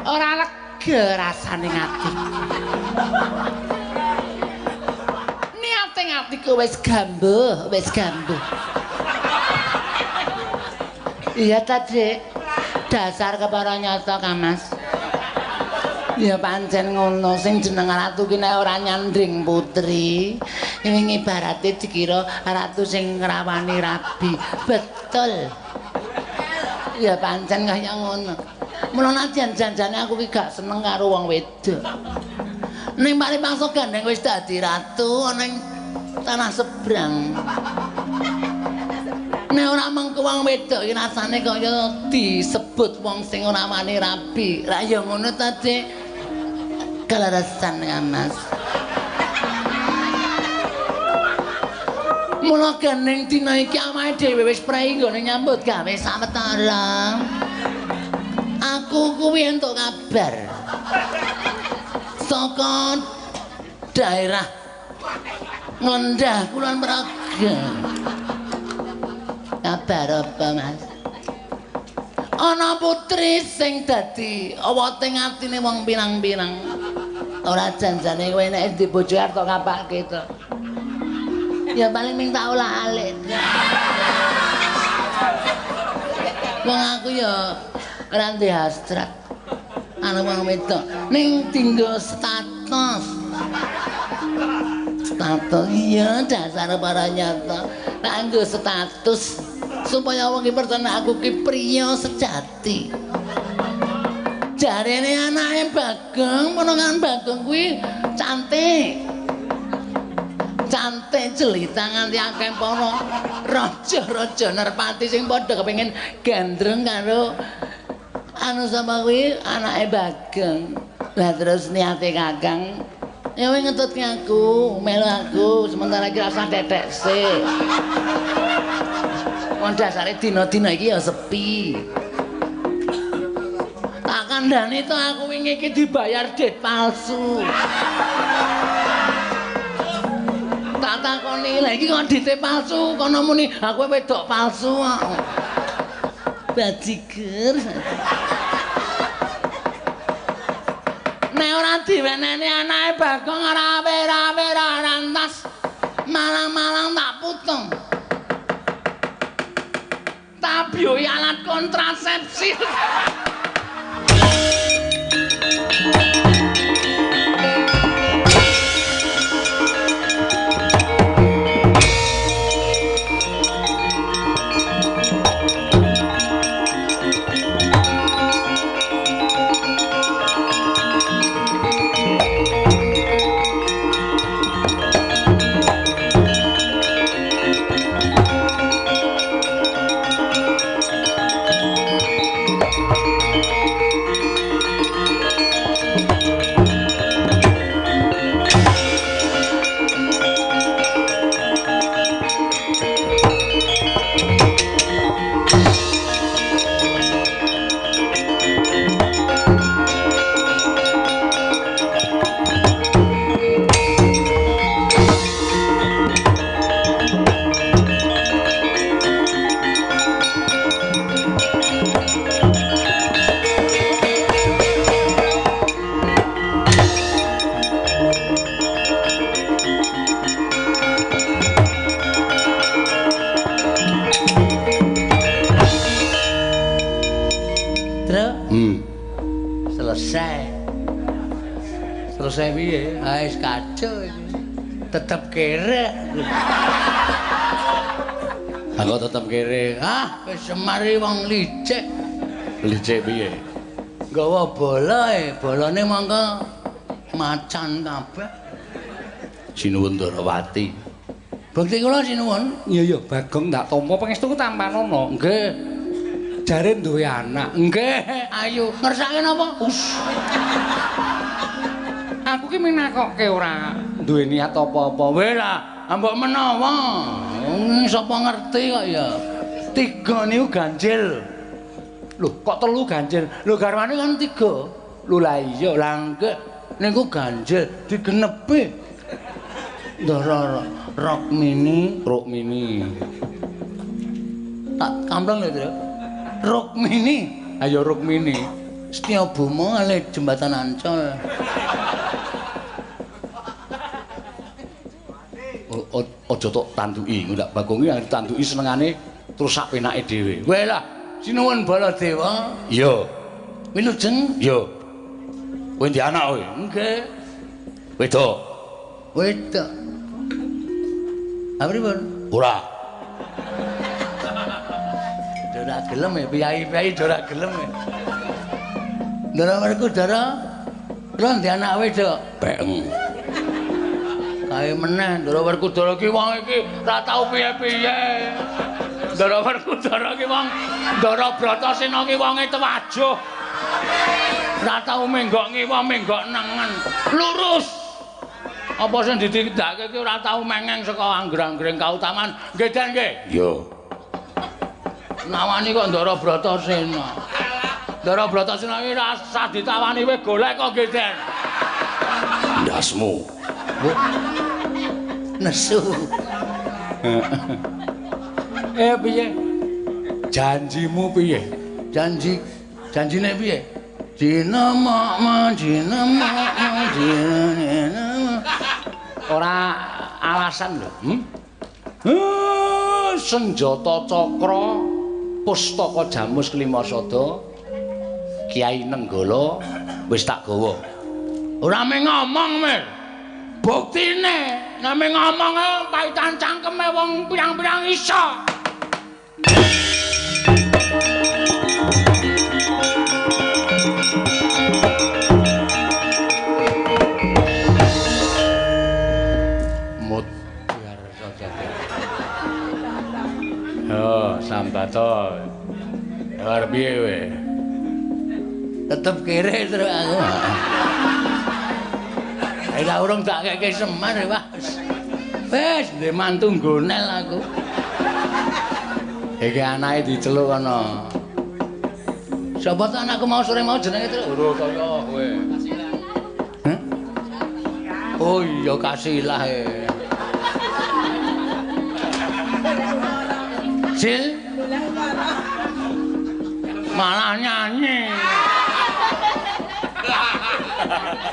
Ora lega rasane ati. Niate atiku wis gambuh, wis gambuh. Iya ta, Dik. Dasar kepara nyata, Kang Mas. Ya pancen ngono, sing jeneng ratu ki nek ora nyandring putri, ning ibarate dikira ratu sing ngrawani rabi. Betul. Ya pancen kaya ngono. Mula nadyan janjane aku ki gak seneng karo wong wedok. Ning paripangsa gandeng wis dadi ratu ana ing tanah sebrang. Nek ora mengko wong wedok iki rasane kaya disebut wong sing ora wani rabi. Lah ya ngono ta, Dik. Kelarasan ya, Mas. Mula gandeng dina iki awake dhewe wis prei nggone nyambut gawe sawetara. Aku kuwi entuk kabar saka daerah Nglendah Kulon Progo. Kabar apa, Mas? Ana putri sing dadi awote atine wong pirang-pirang. Ora janjane kowe nek di bojo arep tok kapake to. Ya paling ming tak olah-alik. Wong aku ya ora ndek hasrat ana wong wedok ning dinggo status. Status iya dasar para nyata. Tak nggo status supaya wong iki percaya aku ki priya sejati. Jarene anake Bagong, ponakan Bagong kuwi cantik. Cantik jelita nganti akeh para raja-raja nerpati sing padha kepengin gandrung karo anu sapa kuwi anake Bagong. Lah terus niate Kakang ya wis ngetutke aku, melu aku sementara iki rasah tetek sik. Wong dasare dina-dina iki ya sepi. Tak kandhani to aku wingi iki dibayar dit palsu. Tak takoni, lha iki kok dite palsu, kono muni aku wedok palsu kok. Bajigur. Nek ora diweneni anake Bagong ora wera-wera rantas. Malang-malang tak putung. Tak biyoyi alat kontrasepsi. Selesai piye? Ah wis kacau iki. Tetep kere. Aku tetep kere. Ah wis semari wong licik. Licik piye? Nggawa bola e, bolane mangka macan kabeh. Sinuwun Darawati. Bekti kula sinuwun. Iya iya Bagong tak tampa pangestuku tampanono. Nggih. Jare duwe anak. Nggih, ayo. Ngersake napa? Us. Aku ki minakokke ora duwe niat apa-apa. Weh lah, mbok menawa. Sapa ngerti kok ya. Tiga niku ganjil. Lho, kok telu ganjil? Lho garwane kan tiga. Lho lah iya, lah nggih. Niku ganjil digenepi. Ndara Rukmini, Rukmini. Tak kampleng lho, Tru. Rukmini. Ayo Rukmini. Setyabuma ale jembatan Ancol. Aja tok tanduki, ndak Bagong iki ditanduki senengane terus sak penake dhewe. Weh lah, sinuwun Baladewa. Iya. Wilujeng? Iya. Kowe ndi anak kowe? Nggih. Wedok. Wedok. Ha pripun? Ora. Ora gelem ya, piyai-piyai ora gelem ya. Ndara Werkudara, kula ndek anak wedok. Peng. Kae meneh Ndara Werkudara ki wong iki ora tau piye-piye. Ndara Werkudara ki wong Ndara Bratasena ki wonge tewajuh. Ora tau menggok ngiwa menggok nengen. Lurus. Apa sing ditindakake ki ora tau mengeng saka angger-anggering kautaman. Nggih, Den nggih. Iya. Nawani kok Ndara Bratasena. Ndara Bratasena iki ora usah ditawani kowe golek kok nggih, Den. Ndasmu. Nesu. Piye? Janjimu piye? Janji janjine piye? Dina mak dina mak dina. Ora alasan lho. Senjata cakra pustaka Jamus Kelima Sada Kiai Nenggala wis tak gawa. Ora mung ngomong, Mir. Buktine name ngomong paitan cangkeme wong pirang-pirang iso. Mut biar saja. Oh, sambato. Arep piye kowe? Tetep kere terus aku. Lah urung tak keke Semar, Pak. Wis ndek mantu nggonel aku. Iki anake diceluk kono. Sapa ta anakku mau sore mau jenenge terus? Ora kaya kowe. Hah? Oh iya Kasilah e. Sil. Malah nyanyi.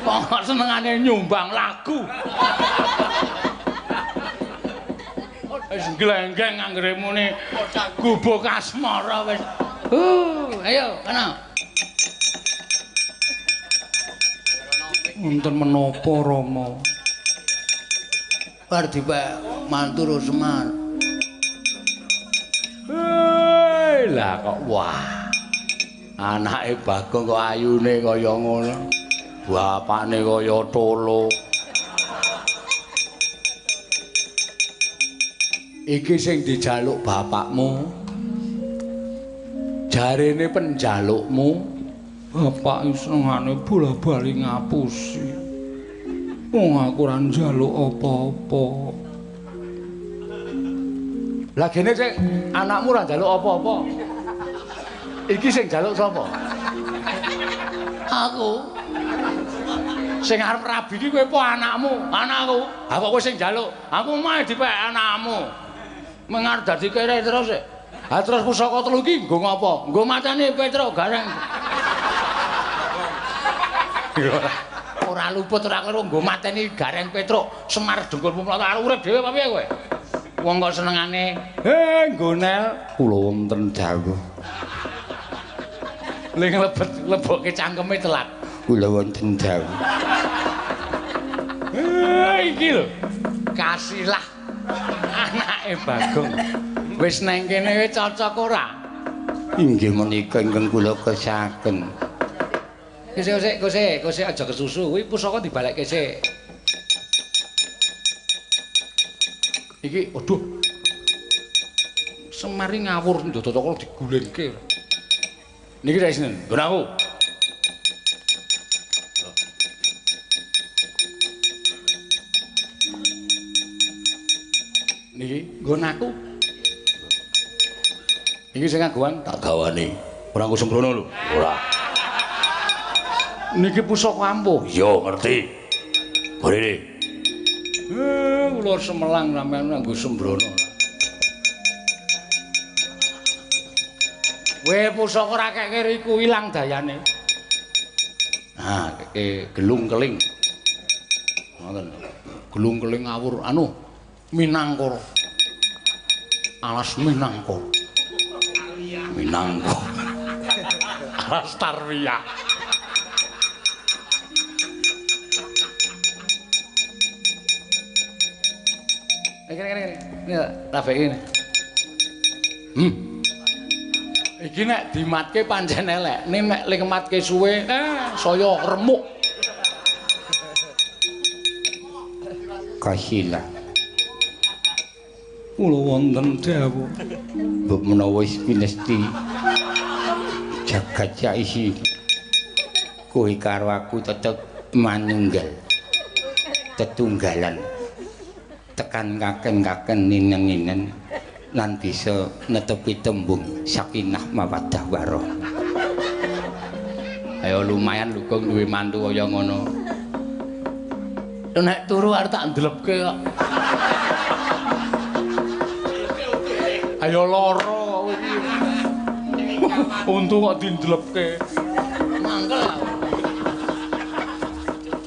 Kok senengane nyumbang lagu. Wis glenggleng anggere muni gubuk asmara wis. Ayo kana. Wonten menapa Rama? Bar dipek mantu Semar. Lah kok wah. Anake Bagong kok ayune kaya ngono. Bapakne kaya tolo. Iki sing dijaluk bapakmu. Jarene penjalukmu, bapak senengane bola-bali ngapusi. Wong aku ora njaluk apa-apa. Lah gene sing anakmu ora njaluk apa-apa. Iki sing njaluk sapa? Aku. Sing arep rabi iki kowe apa anakmu? Anakku. Ha kok kowe sing njaluk? Aku mah dipek anakmu. Mengar dadi kere terus. Ha terus pusaka telu iki nggo ngapa? Nggo mateni Petruk Gareng. Ora luput ora karo nggo mateni Gareng Petruk, Semar Dengkul Pumlata arep urip dhewe apa piye kowe? Wong kok senengane nggonel kula wonten dawuh. Ling lebet lebokke cangkeme telat. Kula wonten dawuh. Iki lho. Kasilah anake Bagong. Wis neng kene cocok ora? Inggih menika ingkang kula kesaken. Sik sik sik aja kesusu. Kuwi pusaka dibalekke sik. Iki aduh. Semari ngawur ndodok digulingke. Niki rek sinten? Nggon aku. Niki nggon aku. Iki sing ngagowan tak gawane. Ora nggo sembrono lho. Ora. Niki pusaka ampuh. Iya, ngerti. Rene. Kula semelang sampean nganggo sembrono. Kowe pusaka ora keke riku ilang dayane. Nah, keke gelung keling. Ngoten. Gelung keling ngawur anu Minangkara. Alas Minangkara. Minangkara. Alas Tarwiyah. Kene. Ini tak ini. Iki nek dimatke pancen elek, ning nek likmatke suwe, saya remuk. Kasila. Kula wonten dawuh. Mbok menawa wis pinesti jagat saisi kowe karo aku tetep manunggal. Tetunggalan. Tekan kaken-kaken ninen-ninen lan bisa netepi tembung sakinah mawaddah warahmah. Ayo lumayan lugong duwe mantu kaya ngono. Nek turu arep tak ndlepke kok. Ayo lara kowe iki. Untung kok dindlepke. Mangkel aku.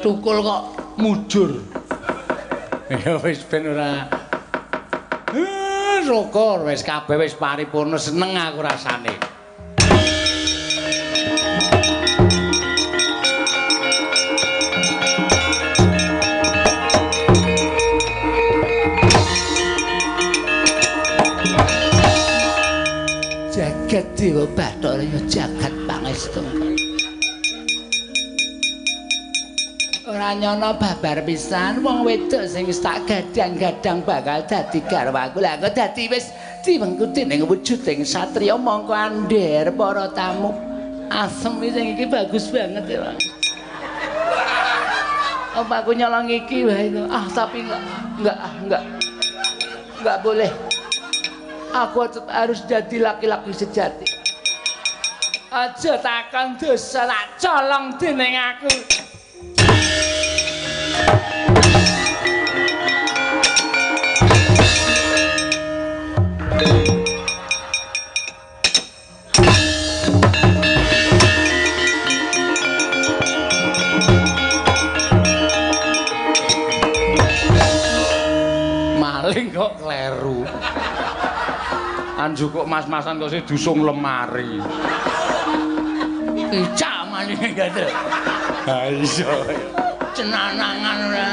Tukul kok mujur. Ya wis ben ora. Syukur wis kabeh wis paripurna, seneng aku rasane. Jagat Dewa Bathara ya jagat pangestu. Ora nyono babar pisan wong wedok sing wis tak gadang-gadang bakal dadi garwaku. Lah kok dadi wis diwengku dening wujuding satriya mongko andher para tamu. Asem sing iki bagus banget ya, Bang. Apa aku nyolong iki wae itu. Ah, tapi enggak boleh. Aku tetap harus jadi laki-laki sejati. Aja takon dosa tak colong dening aku. Maling kok kleru. Anjuk kok mas-masan kok sih dusung lemari. Icak malinge gatel. Ha iya. Cenanangan ora.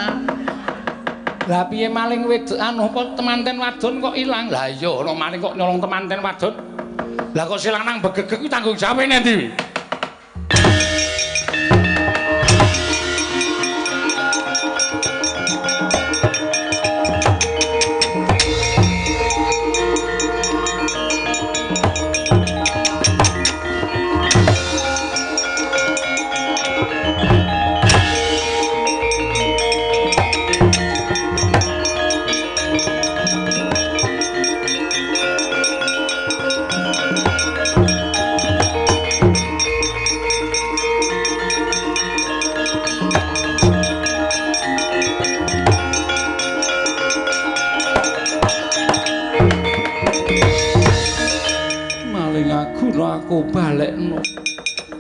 Lah piye maling wedok anu apa temanten wadon kok ilang? Lah iya ana maling kok nyolong temanten wadon. Lah kok si lanang begegeg kuwi tanggung jawabe endi?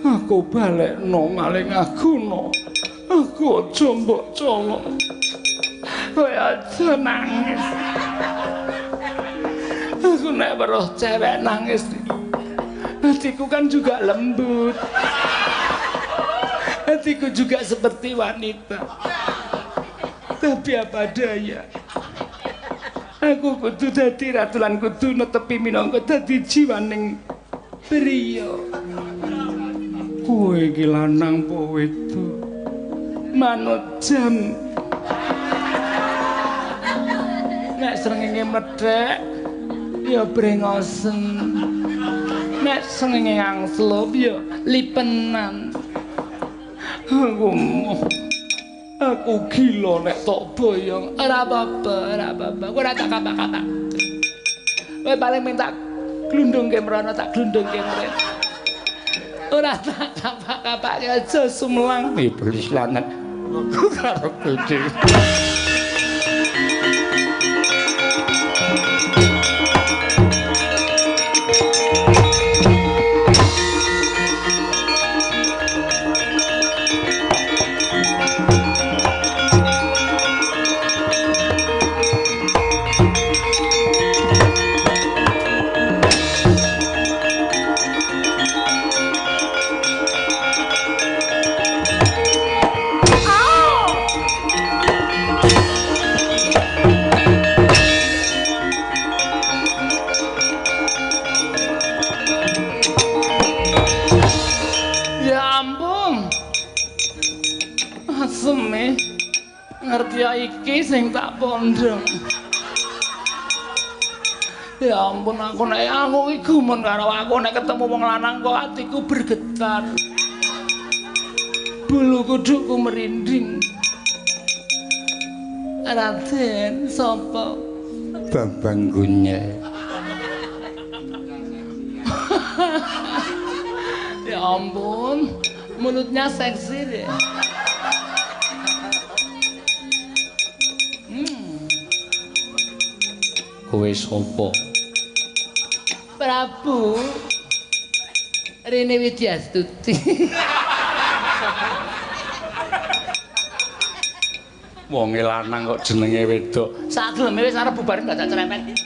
Aku balekno maling aguna. Aku aja mbok colok. Kowe aja nangis. Aku nek weruh cewek nangis, hatiku kan juga lembut. Hatiku juga seperti wanita. Tapi apa daya, aku kudu dadi ratu lan kudu netepi minangka dadi jiwaning priya. Kowe iki lanang apa wedok? Manut jam. Nek srengenge mlethek ya brengosen. Nek srengenge angslup ya lipenan. Aku gila nek tok boyong. Ora apa-apa, ora apa-apa. Kowe ora tak kapak-kapak. Kowe paling minta glundungke mrono, tak glundungke mrene. Ora tak kapak-kapake aja sumlang iblis lanang karo dhewe. Iki sing tak pondhong. Ya ampun aku nek aku iki gumun karo aku nek ketemu wong lanang kok atiku bergetar. Bulu kudukku merinding. Raden sapa? Bambang Gunyel. Ya ampun, mulutnya seksi deh. Kowe sapa? Prabu Rini Widyastuti. Wonge lanang kok jenenge wedok. Sageleme wis arep bubarin dadak cerepet.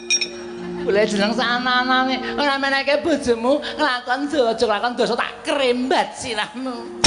Boleh jeneng sananane, ora meneke bojomu nglakon aja nglakon dosa tak krembat sirahmu.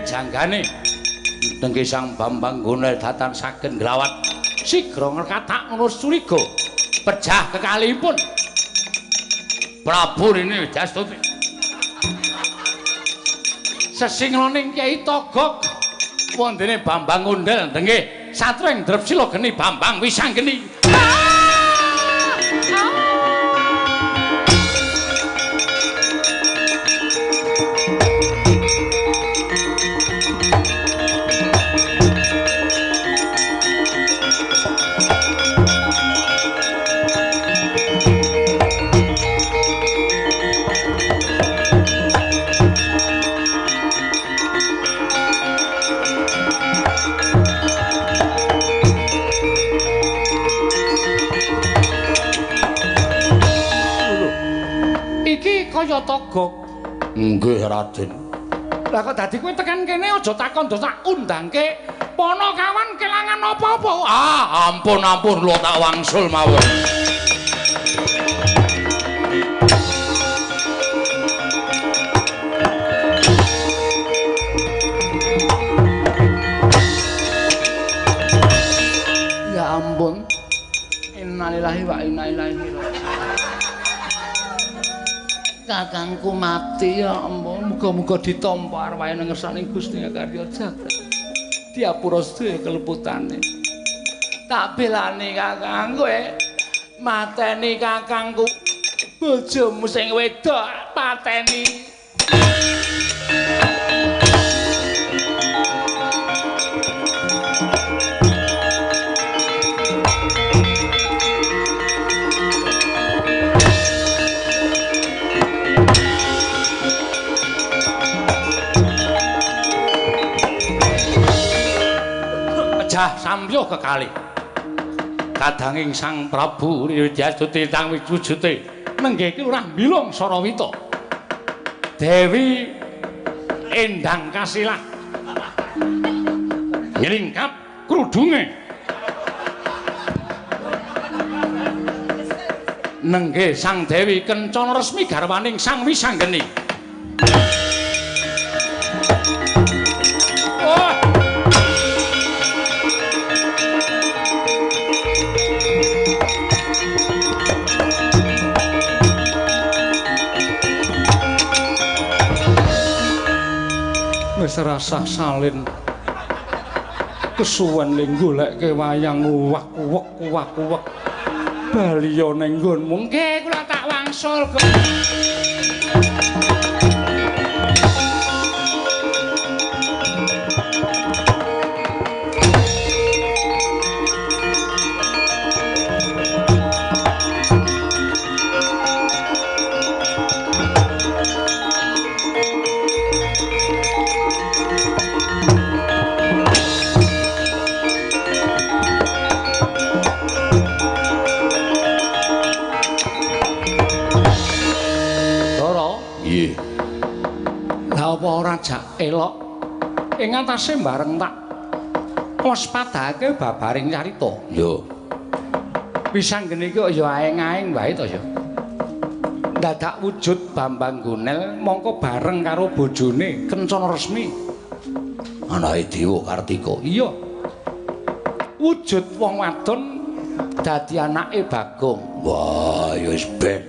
Janggane tengge Sang Bambang Gunel datan saking nglawat sigra ngrekatak ngono curiga pejah kekalihipun Prabu Rini Widyastuti. Sesingloning Kyai Togog wondene Bambang Gundel tengge satring Drepsila geni Bambang Wisanggeni. Kaya Togog. Nggih, Raden. Lah kok dadi kowe tekan kene aja takon do tak undangke Panakawan kelangan apa-apa. Ah, ampun ampun lho tak wangsul mawon. Ya ampun. Innalillahi wa inna ilaihi raji'un. Kakangku mati ya ampun, muga-muga ditampa arwahe nang ngersane Gusti Karya Jagat. Diapura sedaya keleputane. Tak belani kakang kowe mateni kakangku. Bojomu sing wedok pateni. Pejah samyuh kekali. Kadanging Sang Prabu Widyastuti tang wujute nenggih Lurah Bilung Sarawita. Dewi Endang Kasilah nylingkap krudunge. Nenggih Sang Dewi Kencana resmi garwaning Sang Wisanggeni. Rasah salin. Kesuwen le golekke wayang uwak-uwek uwak-uwek. Baliya ning nggonmu. Nggih, kula tak wangsul. Ora jak elok ing atase bareng tak waspadake babaring carita. Yo. Wisanggene iki ya aeng-aeng wae to ya. Dadak wujud Bambang Gonel mongko bareng karo bojone Kencana Resmi. Anake Dewa Kartika. Iya. Wujud wong wadon dadi anake Bagong. Wah, ya wis ben.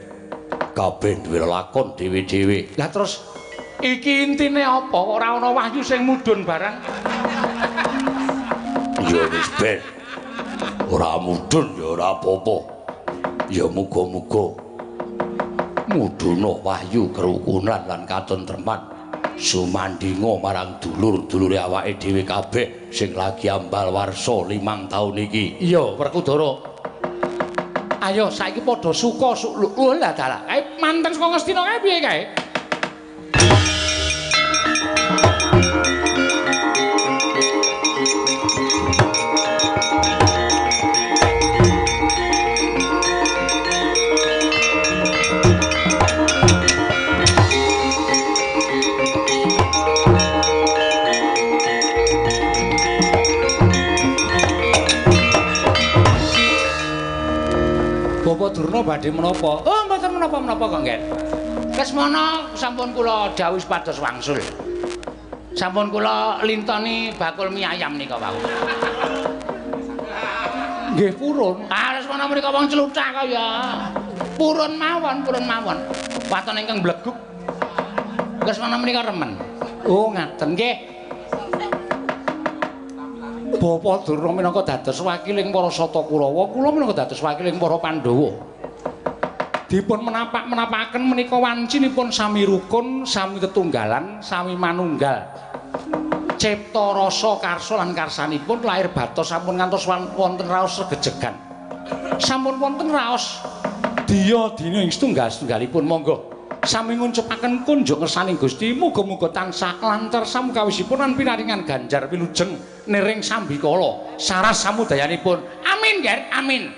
Kabeh duwe lakon dhewe-dhewe. Lah terus iki intine apa? Ora ana wahyu sing mudhun barang. Ya wis ben. Ora mudhun ya ora apa-apa. Ya muga-muga mudhuna wahyu kerukunan lan katentreman sumandinga marang dulur-dulure awake dhewe kabeh sing lagi ambal warsa 5 taun iki. Iya, Werkudara. Ayo saiki padha suka lho lah dalah. Kae manten saka Ngastina kae piye kae? Bapak Durna badhe menapa? Oh, mboten menapa-menapa kok, Nggih. Lesmana sampun kula dawuhi supados wangsul. Sampun kula lintoni bakul mie ayam nika wau. Nggih purun. Ah, Lesmana menika wong cluthak kaya. Purun mawon, purun mawon. Waton ingkang bleguk. Lesmana menika remen. Oh, ngaten nggih. Bapak Durna minangka dados wakiling para Sata Kurawa, kula minangka dados wakiling para Pandhawa. Dipun menapak-menapakaken menika wancinipun sami rukun, sami tetunggalan, sami manunggal. Cipta rasa karsa lan karsanipun lahir batos sampun ngantos wonten raos regejegan. Sampun wonten raos diya dina ing setunggal-setunggalipun monggo sami nguncupaken kunjuk ngersaning Gusti, muga-muga tansah lancar samukawisipun lan pinaringan ganjar wilujeng niring sambikala saras samudayanipun. Amin, Ger, amin.